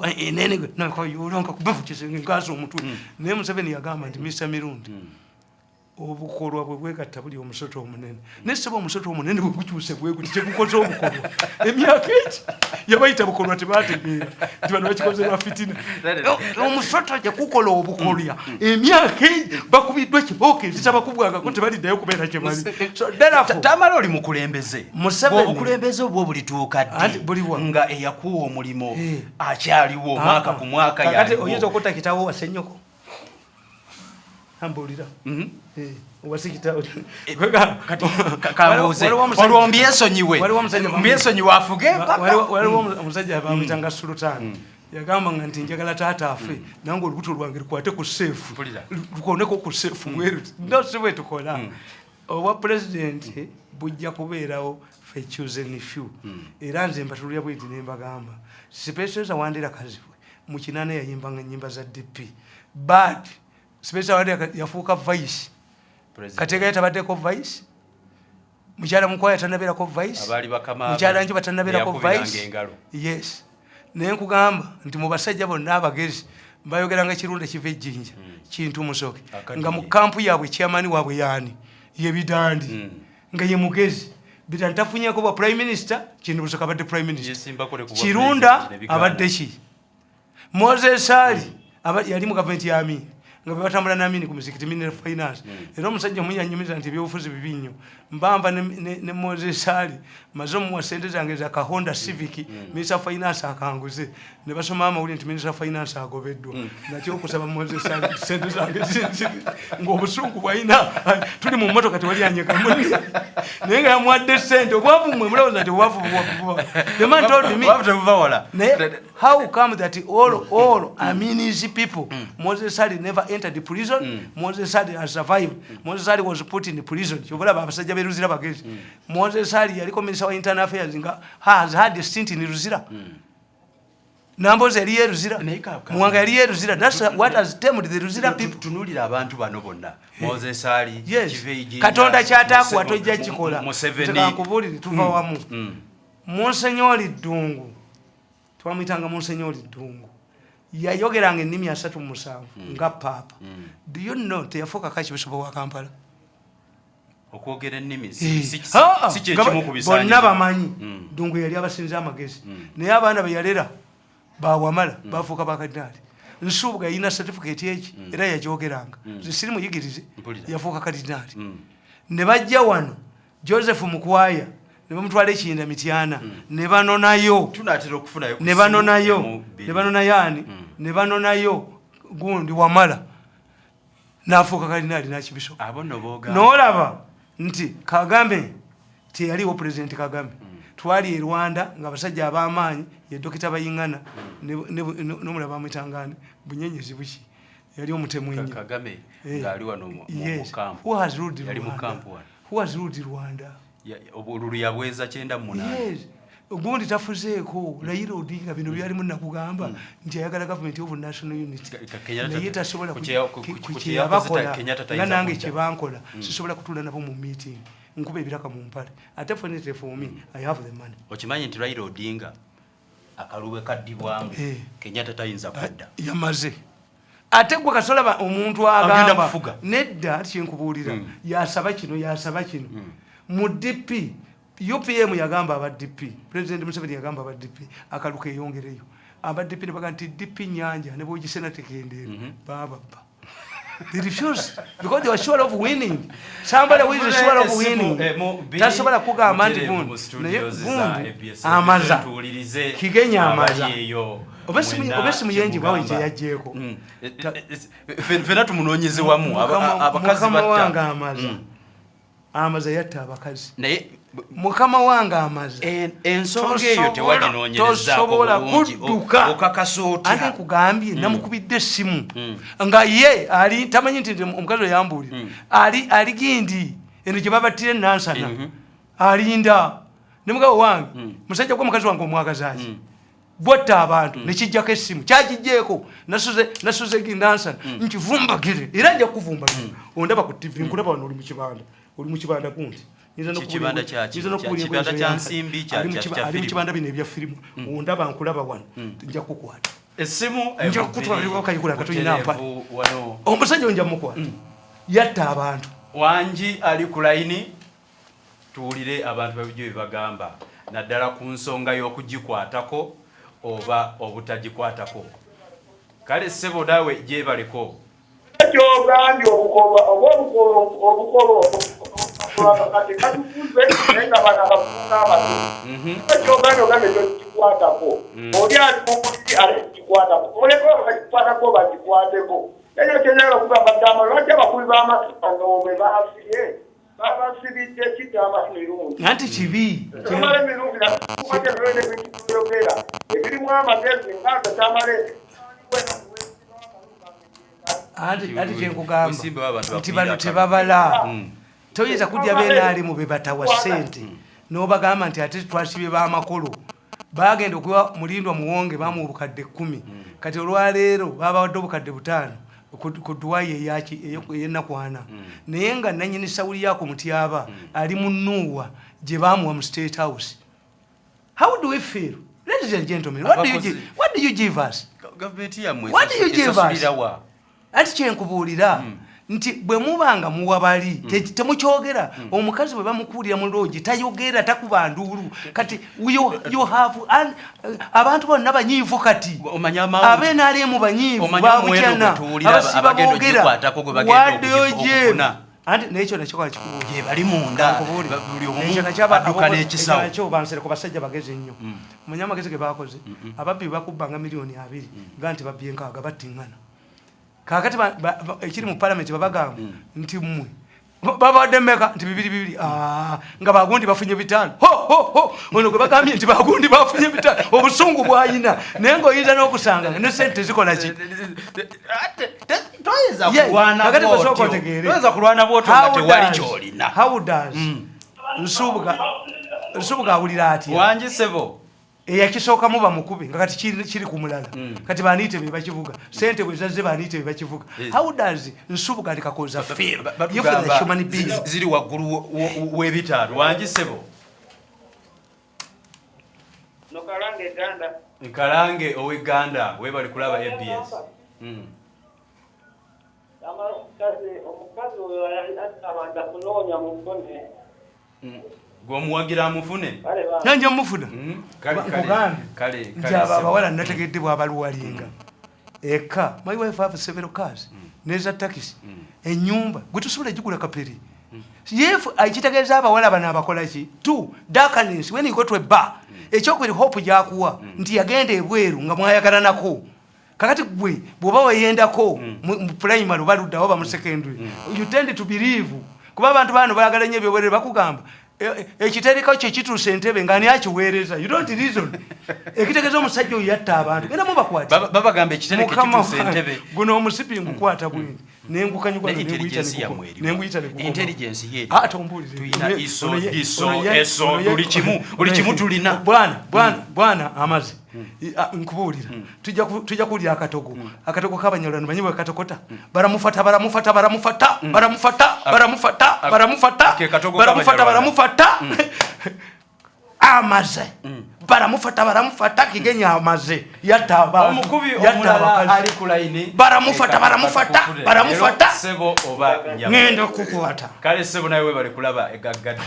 nkaasa omutwe. Naye Museveni yagamba nti Mr Mirundi, obukolwa bwe bwegatta buli omusota omunene, naye seba omusota omunene bwe gukyuse bwe guti tegukoze obukolwa. Emyaka egi yabayita bukolwa, tebategeera nti bano bakikoze lwa fitina. Omusota gye gukola obukolwa, emyaka egi bakubiddwa kibooko ezitabakubwangako, tebaliddayo kubeera kye bali. So therefore, Tamala, oli mukulembeze. Museveni- Obukulembeze obwo bulituuka Anti ddi buliwa? nga eyakuwa omulimu akyaliwo omwaka Ah, ku mwaka? Kakati Yaliwo. oyinza okutta kitawo wase nnyoko? Ambuulira. Wase kitawo. Kati kambuuze, olwo mbyesonyiwe? Waliwo omusajja Mbyesonyiwe afuge mpaka? Waliwo omusajja bamuyitanga Sultan, yagamba nga nti njagala taata afe nange olubuto lwange lukwate ku seefu, Mpulira. lukoneko ku seefu bweru. No, si bwe tukola. Obwa pulezidenti bujja kubeerawo fe chosen few. Era nze mbatulira bwenti ne mbagamba, Specioza Wandira Kazibwe mu 80 yayimbanga ennyimba za DP, but Specioza Wandira yafuuka vice. President. Kategayo tabaddeko vice, mukyala Mukwaya tanabeerako vice, Abaali bakama be, mukyala Njuba tanabeerako eyakubiranga vice. engalo. Yes, naye nkugamba nti mu basajja bonna abagezi bayogeranga Kirunda kiva ejjinja Kintu Musoke, Akaddiye. nga mu kampu yaabwe chairman waabwe yaani ye Bidandi, nga ye mugezi. Bidandi tafunyeko bwa prime minister, Kintu Musoke abadde prime minister. Yesimbako ne ku bwa Kirunda president ne bigaana. abadde ki? Moses Ali yali mu gavumenti ya Amini, nga bwe batambula n'Amini ku muzikiti, minister of finance. Era omusajja omu yanyumiza nti ebyobufuzi bibi nnyo, mbamba ne Moses Ali maze omuwa sente zange za ka Honda Civic, minister of finance akanguze, ne basoma amawulire nti minister of finance agobeddwa. Natya okusaba Moses Ali nti sente zange ng'obusungu bwalina, tuli mu mmotoka tewali anyega munne, naye nga yamuwadde sente. Obwavu mmwe mulowooza nti obwavu buva. The man told me Obwavu tebuva wala. Naye how come that all Amini's people, Moses Ali never entered the prison, Moses Ali has survived, Moses Ali was put in prison. Kyova abasajja b'e Luzira bagezi. Moses Ali yaliko minister wa internal affairs nga has had a stint in Luzira. Namboze yali ye Luzira, Naye Muwanga yali ye Luzira. That's what has tamed the Luzira people. Tunuulira abantu bano bonna, Moses Ali, Yes. Kivejinja, Katonda kyataakuwa tojja kikola. Museveni. Nkubuulire, tuva wamu. Monsenyoli Ddungu, twamwyitanga Monsenyoli Ddungu, yayogeranga ennimi 37 nga paapa. Do you know teyafuuka archbishop wa Kampala? Okwogera ennimi Ah, si kyekimu ku bisaanyizo. Bonna bamanyi Ddungu yali abasinza amagezi, naye abaana be yalera bawamala bafuuka bakadinaali. Nsubuga yalina certificate eki, era yajogeranga. Siri muyigirize, yafuuka kadinaali. Ne bajja wano Joseph Mukwaya ne bamutwala ekinda Mityana, ne banonayo, ne banonayo, ne banonayo ani, ne banonayo gundi Wamala, n'afuuka kadinaali n'akibisoka. N'olaba nti Kagame teyaliwo, President Kagame. Twali e Rwanda nga abasajja ab'amaanyi ye Dokita Bayingana n'omulala bamwitangani Bunyenyezi buki, yali omutemu ennyo. Kagame ng'ali wano mu kampu. Who has ruled Rwanda? Who has ruled Rwanda? Obululu yabweza 98. Yes. Gundi tafuzeeko Raila Odinga, bino byalimu nakugamba nti ayagala government of national unity, naye tasobola kyeyabakola nga nange kyebankola. Sisobola kutuula nabo mu meeting, nkuba ebiraka mu mpale. Ate fortunately for me, I have the money. Okimanyi nti Raila Odinga akalulu kaddibwamu, Kenyatta tayinza kudda? Yamaze. Ate gwe kasolaba omuntu agamba nedda, kyenkubuulira, yasaba kino, yasaba kino mu DP. UPM yagamba aba DP, President Museveni yagamba aba DP akalu keyongereyo. Aba DP ne bagamba nti DP nyanja ne bwogisena tekendeera. Bababba. They refused because they were sure of winning. Somebody who is sure of winning tasobola kugamba nti gundi. Naye gundi amaza Kigenya amaza oba simuyenji bwawe gye yajjeeko. Fena tumunoonyeze wamu abakazi. Mukama wange amaza, amaza yatta abakazi. Naye mukama wange amaza. Ensonga eyo tewaginoonyerezaako Tosobola bulungi? Kudduka. Okakasa Ate otya? nkugambye, namukubidde essimu nga ye ali tamanyi nti omukazi oyambuulira ali gindi eno gye babattira enansana, alinda ne mugabo wange. Musajja gwe, mukazi wange omwagazaki bwatta abantu nekijjako essimu kyakijjeeko. Nasuze ginansana nkivumbagire, era nja kuvumbagira. Ondaba ku TV, nkulaba wano, oli mukibanda, oli mukibanda gundi. Kibanda kya ki? Kibanda kya nsimbi, kya Ali firimu? mukibanda bino ebya firimu. Ondaba, nkulaba wano, nja kukwata. Essimu Nja kukutwalira kayikula nga tolina mpale. wano. Omusajja oyo nja mukwata, yatta abantu. Wangi ali ku layini, tuwulire abantu babijjo bye bagamba, naddala ku nsonga y'okugikwatako oba obutagikwatako. Kale ssebo, naawe gyebaleko. Kyogambye obukoba oba obukolo kati katukuze, naye nga bano abavubuka abato, kyogambye ogambye tokikwatako, oli ali mubuliri ate kikwatako, muleke bakikwatako bakikwateko. Naye kyenyagala okugamba ddama, lwaki abakubi b'amasano bwe basibye babasibidde kidda mirundi? Anti kibi. Tamale Mirundi natukwate byona ebintu byogera ebirimu amagezi nga Tamale. Anti kyenkugamba Osimbe w'abantu nti bakulira bano akalulu. tebabala. Toyinza kudya benaalimu be batawa ssente n'obagamba nti ate twasibye b'amakolo. Bagenda okuwa Mulindwa Muwonge, bamuwa obukadde 10. Kati olwaleero babawadde obukadde 5 ku dduwayi eyaki ey'ennaku 4, naye nga nanyini sawuli yako Mutyaba ali mu Nuuwa gye bamuwa mu State House. How do we feel, ladies and gentlemen? What do you give us? Gavumenti yammwe What do you give us? esasulira wa? Anti kyenkubuulira nti bwe muba nga muwa bali, temukyogera. Omukazi bwe bamukuulira mu loogi tayogera, takuba nduulu. Kati you have abantu bonna banyiivu kati. Omanyi amount- Abenaalemu banyiivu. Omanyi omuwendo Babukyana gwe tuwulira abasiba abagenda boogera. ogikwatako gwe bagenda What do you give? okufuna? Anti nekyo nakyo kakikubuulira. Gye bali munda. Kankubuulire. Buli omu Ekyo nakyo adduka n'ekisawo. Ekyo nakyo bansereko basajja bagezi nnyo. Manye amagezi ge bakoze? Ababbi bakubbanga miliyoni 20 ga nti babbye 60, battiŋŋana. Kaakati ekiri mu palamenti babagamba nti mmwe babadde mmeka? Nti bibiri bibiri. Ah, nga bagundi bafunye 5. Ho, ho, ho! Ono gwe bagambye nti bagundi bafunye 5, obusungu bwayina, naye ng'oyinza n'okusanga nga ne sente tezikola ki. Toyinza Ye, kulwana kakati bw'otyo. bw'osooka otegeere. Toyinza kulwana bw'otyo nga How tewali ky'olina. How does Nsubuga awulira atya? Wangi ssebo. Eyakisookamu bamukube nga kati kiri ku mulala. Kati baniite be bakivuga, sente bwe zazze baniite be bakivuga. How does Nsubuga and Kakoza feel if the human being? Ziri waggulu w'ebitaano. Wangi ssebo. Nokalange Eganda. Nkalange ow'Eganda, weebale kulaba ABS. Omukazi oyo abanda kunoonya mufune. Gweomuwagira amufune. Nanja mufuna. Kale, kale, Nkugambye kale, nti kale, abo ssebo. abawala nategedde bwabaluwalinga. Eka my wife have several cars, neza taxi, enyumba gwe tusobola gigula kapere. If ekitegeeza abawala bano abakola ki? Two, darkness when you go to a bar. Ekyokubiri, hope gyakuwa nti yagenda ebweru nga mwayagalanako. Kakati gwe bw'oba weyendako mu primary oba ludda oba mu secondary, you tend to believe, kuba abantu bano baagala nnyo ebyobwerere. Bakugamba ekitereka kyo kituusa entebe nga ani akiweereza. You don't reason. Ekitegeeza omusajja oyo yatta abantu, genda mubakwate. Babagamba ekitereke Mukama kituusa wange, entebe. Guno omusipi ngukwata bwini nengukanyugwa. Ne intelligence yammwe eriwa? Nenguyita negukoma. Intelligence ye eriwa? Ah, tombuulire. Tuyina ISO, DISO, ono ESO, buli kimu tulina. Bwana, bwana, bwana, amazi. Nkubuulira, tujja kuwulira akatogo, akatogo k'Abanyarwanda. Manyi bwe katokota, baramufata, baramufata, baramufata, baramufata, baramufata, baramufata. Ke katogo Baramufata. k'Abanyarwanda. Baramufata amaze, baramufata, baramufata. Kigenya amaze yatta abantu, Omukubi yatta omulala abakazi. ali ku layini. Baramufata, Eka, baramufata, katukufule. baramufata. Leero, ssebo oba nnyabo? Ngenda okukwata. Kale ssebo, nawe webale kulaba egaggadde.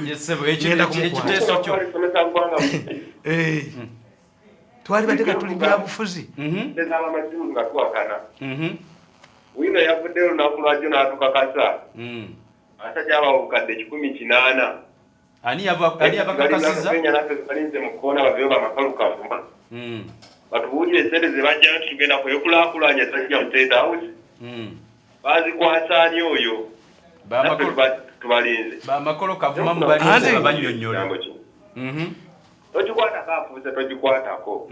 Ye ssebo, Ngenda kumukwata. ekiteeso kyo. Somesa ggwanga. Eh. Twali badde katuli byabufuzi. N'abamasimu nga tuwakana. Wino yavuddeyo olunaku lwajjo n'atukakasa abasajja abawa obukadde 180. Ani yabakakasiza? Kenya naffe balinze mu kkoona baveyo bamakalu kavuma batubuulire esente ze bajjayo nti tugenda kwekulaakulanya zajja mu State House. Bazikwasa ani oyo? Naffe tubalinze. Bamakolo Kavuma mubalinze babannyonnyola. Kigambo kino. Togikwatako, afuuse togikwatako.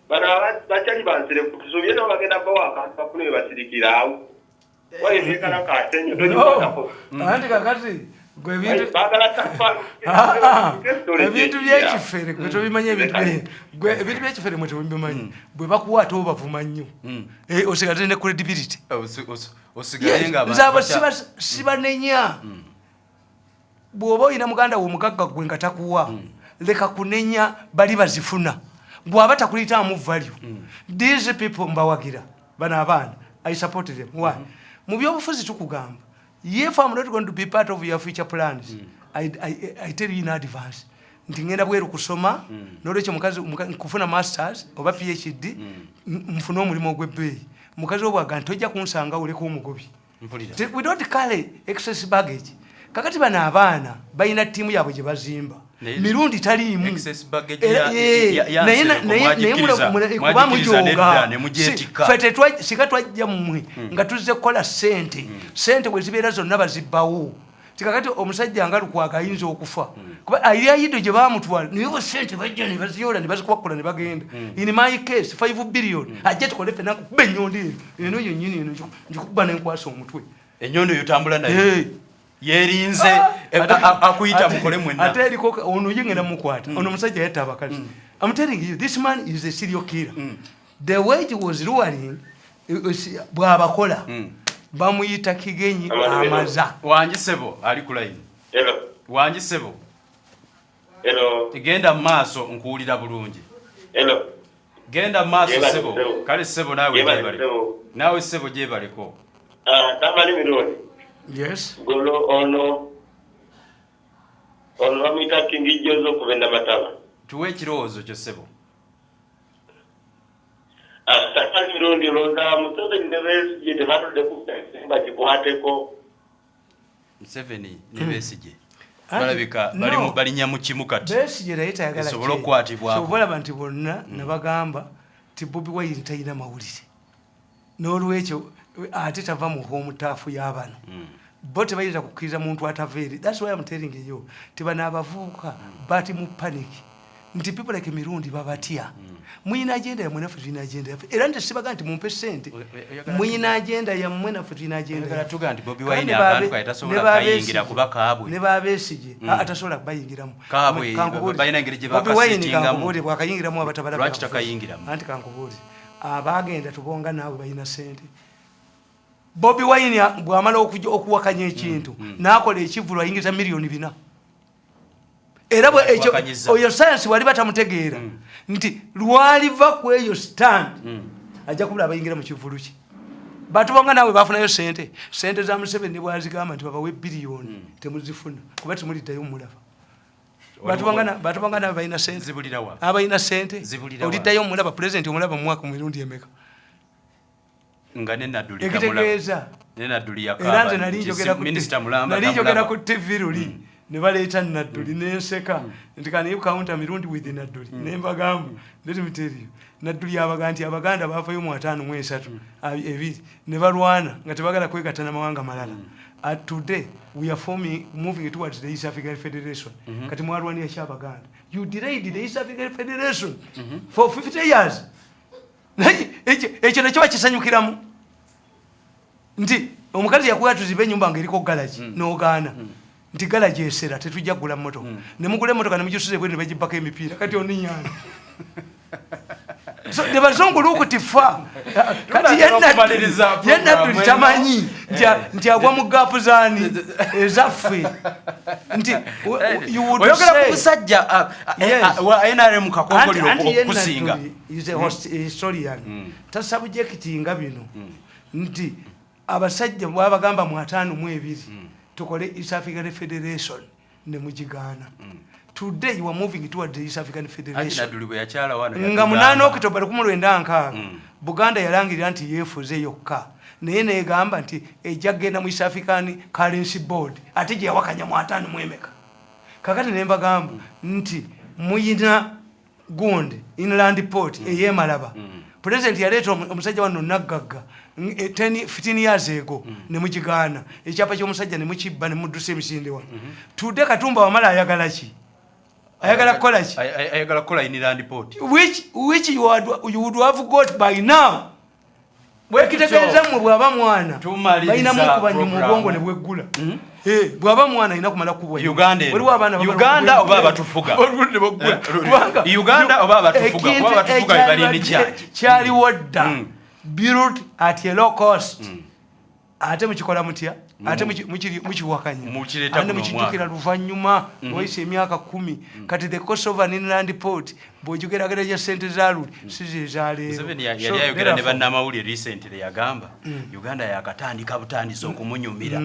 Bano bakyali bansire tusobye nabo bagenda bawa akantu bafune we basirikira awo wayeekalakaasa ennyo togikwatako. Anti kakati gwe ebintu Baagala Ah, ah, ebintu byekifere gwe tobimanyi. Ebintu gwe ebintu byekifere mwe temubimanyi. Bwe bakuwa ate obavuma nnyo. Eh, osigaze ne credibility. Osigale nga Nze abo sibanenya. Bw'oba olina muganda wo omugagga gwe nga takuwa, leka kunenya bali bazifuna. Bw'aba takulitaamu value. These people mbawagira, bano abaana I support them. Why? Mu byobufuzi tukugamba, if I'm not going to be part of your future plans, I tell you in advance nti ngenda bweru kusoma. Nolwekyo mukazi nkufuna masters oba PhD, nfune omulimu ogw'ebbeeyi. Mukazi obwaga nti tojja kunsanga oleka omugobi. Mpulira. We don't carry excess baggage. Kakati bano abaana balina ttiimu yaabwe gye bazimba. Mirundi taliimu. Excess baggage Era, ya naye Nsereko naye kuba mwagikiriza mujooga. nedda ne mugyetikka. Ffe sika twajja mmwe nga tuzze kukola ssente. Ssente bwe zibeera zonna bazibbawo. Tikakati omusajja nga Lukwago ayinza okufa kuba ayirayido gye bamutwala, naye bo ssente bajja ne baziyoola ne bazikwakkula ne bagenda. In my case, 5 billion ajja tukole ffenna, nkukuba ennyondo eno eno yennyini eno, ngikuba nenkwasa omutwe. Ennyondo yotambula nayo yerinze akuyita mukole mwenna. Ate eriko ono ye ngenda mukwata. Ono omusajja yatta abakazi. I'm telling you, this man is a serial killer. The way he was luring, bw'abakola bamuyita Kigenyi amaza. Wangi sebo, ali ku line. Hello. Wangi sebo. Hello. Genda mu maaso, nkuwulira bulungi. Hello. Genda mu maaso. Yebale, Sebo. ssebo. Kale sebo, naawe Yebale, gyebaleko. ssebo. Naawe sebo, gyebaleko. Ah, Tamale Mirundi. Yes. Gono ono bamuyita King Jozo okuva Namataba. Tuwe ekirowoozo kyo sebo. Ah, Tamale Mirundi, olowooza Museveni ne Besigye tebatudde ku bagikwateko? Museveni ne Besigye Anti- balabika no. balinnya mu kimu kati. Besigye naye tayagala Esobole change. okukwatibwako. Kyova olaba nti bonna nabagamba ti Bobi Wine talina mawulire, n'olwekyo ate tava mu home turf y'abano. Bo tebayinza kukkiriza muntu atava eri. That's why I'm telling you ti bano abavubuka bati mu panic nti people like Mirundi babatya. Muyina agenda yammwe, naffe tulina agenda yaffe. Era nti sibaga nti mumpe sente. Muyina agenda yammwe, naffe tulina agenda Oyagala yaffe. tuga nti Bobi Kale Wine abantu kale tasobola kayingira kuba kaabwe. Ne babesigye atasobola kubayingiramu. Kaabwe, Kankubuulire. balina engeri gye Bobi Wine bakasetingamu. kankubuulire, bwakayingiramu abatabala Lwaki byabufuzi. takayingiramu? Anti kankubuulire, abagenda tubonga naawe balina sente. Bobi Wine bwamala okuwakanya ekintu n'akola ekivulu ayingiza 4 miliyoni. Era Wakanyiza. oyo sayansi wali batamutegeera nti lwaliva ku eyo stand ajja kubula abayingira mu kivulu kye. Batubonga naawe bafunayo sente. Sente za Museveni bwazigamba nti babawe biliyoni, temuzifuna kuba temuliddayo mumulaba. Batubanga nabo balina sente. Zibulirawa? Abalina sente. Zibulirawa? Oliddayo omulaba pulezidenti, omulaba mu mwaka mu mirundi emeka? Nga ne Nadduli Ekitegeeza ne Nadduli era nze nali njogera ku Minisita Mulamba nali njogera tamulaba. ku TV luli ne baleeta Nadduli nenseka nti can you counter Mirundi with Nadduli? Ne mbagamba, let me tell you, Nadduli abaga nti Abaganda baavayo mu 53 ebiri ne balwana nga tebagala kwegatta n'amawanga malala. Today we are forming, moving towards the East African Federation. Kati mwalwanira ki Abaganda? You delayed the East African Federation for 50 years. Naye ekyo nakyo bakisanyukiramu nti omukazi yakuwa tuzibe enyumba ngaeriko galagi, nogaana nti galagi esera, tetujja kugula motoka, nemugula emotoka nemugisuza ebweru nebagibbako emipiira. Kati oninyana. So the bazungu look tifa kati. Tunatera okumaliriza Ye Nadduli program tamanyi eno. nti agwa mu gap zaani ezaffe nti you would Oyogera ku say musajja Yes. wa NRM kakonkolero Anti ye okusinga. Nadduli is a historian, tasubjectinga bino nti abasajja bwabagamba mu 52 tukole East African Federation ne mugigaana. Today you are moving toward the East African Anti Federation. Nadduli bwe yakyala wano Nga yatugamba. 8 Okitoba 1960 Buganda yalangirira nti yeefuze yokka, naye negamba nti ejja kugenda mu East African Currency Board, ate gye yawakanya mu ataano mu emeka. Kakati ne mbagamba nti muyina gundi inland port eyemalaba. President yaleeta omusajja wano naggagga 10 15 years ago ne mugigaana, ekyapa ky'omusajja ne mukibba ne muddusa emisinde wano. Tudde Katumba Wamala ayagala ki? Ayagala kukola ki? Ayagala kukola inland port. Which you would have got by now. Ekitegeeza mmwe bw'aba mwana Tumaliriza balinamu okubanya mu program. bwongo ne bweggula. Eh, bw'aba mwana alina kumala kubwa. Uganda eno. Waliwo abaana bamala Uganda kubwa. oba abatufuga? Olwo ne baggula. Kubanga Uganda oba abatufuga? ekintu Kuba abatufuga be bali in charge. kyaliwo dda, built at a low cost. Ate mukikola mutya? Ate mukiwakanya. Mukireeta Ate guno mukijjukira omwaka. luvannyuma wayise emyaka 10. Kati the cost of an inland port bw'ogigeraageranya sente za luli si ze zaleero. Museveni yali ayogera ne bannamawulire recently, yagamba Uganda yakatandika butandisi okumunyumira.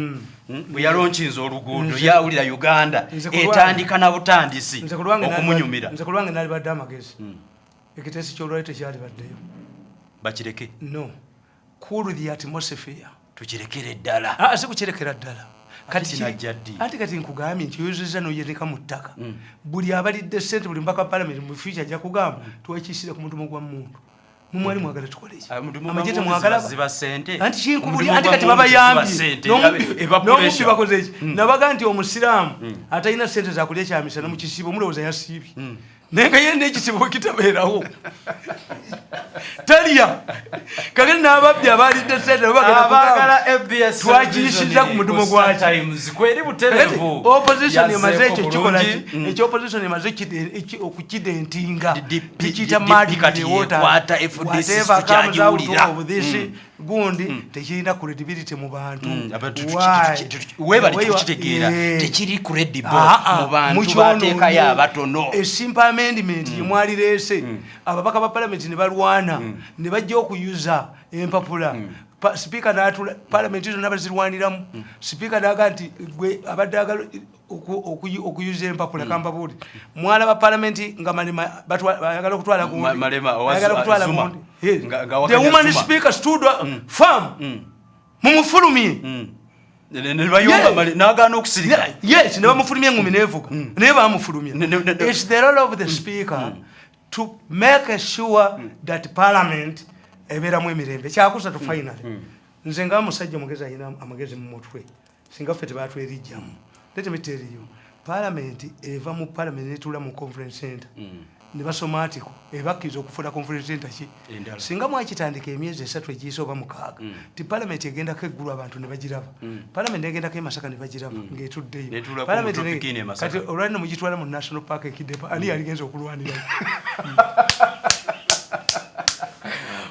Bwe yalonkinza oluguudo yawulira Uganda Nze ku lwange- etandika na butandisi Nze ku lwange okumunyumira. Nze ku lwange nalibadde amagezi, ekiteesi ky'olwali tekyalibaddeyo. Bakireke. No, cool the atmosphere. Tukirekere ddala. Ah, si kukirekera ddala. Ate kinajja ddi? Ate kati nkugambye nti oyozeza noyereka mu ttaka. Buli abalidde sente, buli mbaka parliament mu future ajja kugamba twakisire ku mudumu gwa muntu. Mumwali mwagala tukole ki? Ah, mudumu Amagye gwa muntu temwagala. ziba sente. Anti kinkubuli Omudumu anti gwa kati muntu ziba babayambye. sente, eba N'omubbi pressure. bakoze ki? Nabaga nti omusiraamu atalina sente zakulya kyamisana mu kisiibo mulowooza yasiibye, naye nga ye n'ekisibo bwe kitabeerawo talya. Kakati n'ababbi abalidde sente nabo bagenda kugamba Abaagala ABS twakiyisizza ku mudumu gwaki. Times kweri butereevu. Opposition emaze ekyo Yazzeeko kikola ki? bulungi. Ekyo opposition emaze okukidentinga. DP Tukiyita DP mud kati in the water. yekwata FDC Whatever comes out tukyagiwulira. of this gundi tekirina credibility mu bantu. Abantu Why? Webali Way tukitegeera Yeah. tekiri credible Ah, ah, mu bantu mukyonoonye. bateekayo abatono. A simple amendment ye mwalireese, ababaka ba parliament ne balwana ne bajja okuyuza empapula. Speaker n'atula, parliament zonna bazirwaniramu. Speaker n'aga nti gwe abadde agala okuyuza empapula, kambabuuli mwalaba parliament nga Malema ayagala okutwala gundi. Malema owa Ayagala okutwala Zuma. gundi. Yes. Nga The wakanya woman Zuma. speaker stood firm, mumufulumye. Ne bayomba n'agaana okusirika. Yes, ne bamufulumya engumi nevuga, naye bamufulumya. It's the role of the speaker to make sure that parliament ebeeramu emirembe. Kyakusatu, finally, nze nga musajja mugezi alina amagezi mu mutwe, singa ffe tebatwerijjamu. Let me tell you, parliament eva mu parliament netuula mu conference center ne basoma article ebakkiriza okufuula conference center ki? Endala. Singa mwakitandika emyezi 3 egiyise oba 6 ti parliament egendako eggulu abantu ne bagiraba, parliament egendako e Masaka ne bagiraba ng'etuddeyo. Netuula ku Parliament Tropic Inn e Masaka. Kati olwalino mugitwala mu national park ekidepa, ani yaligenza okulwanira?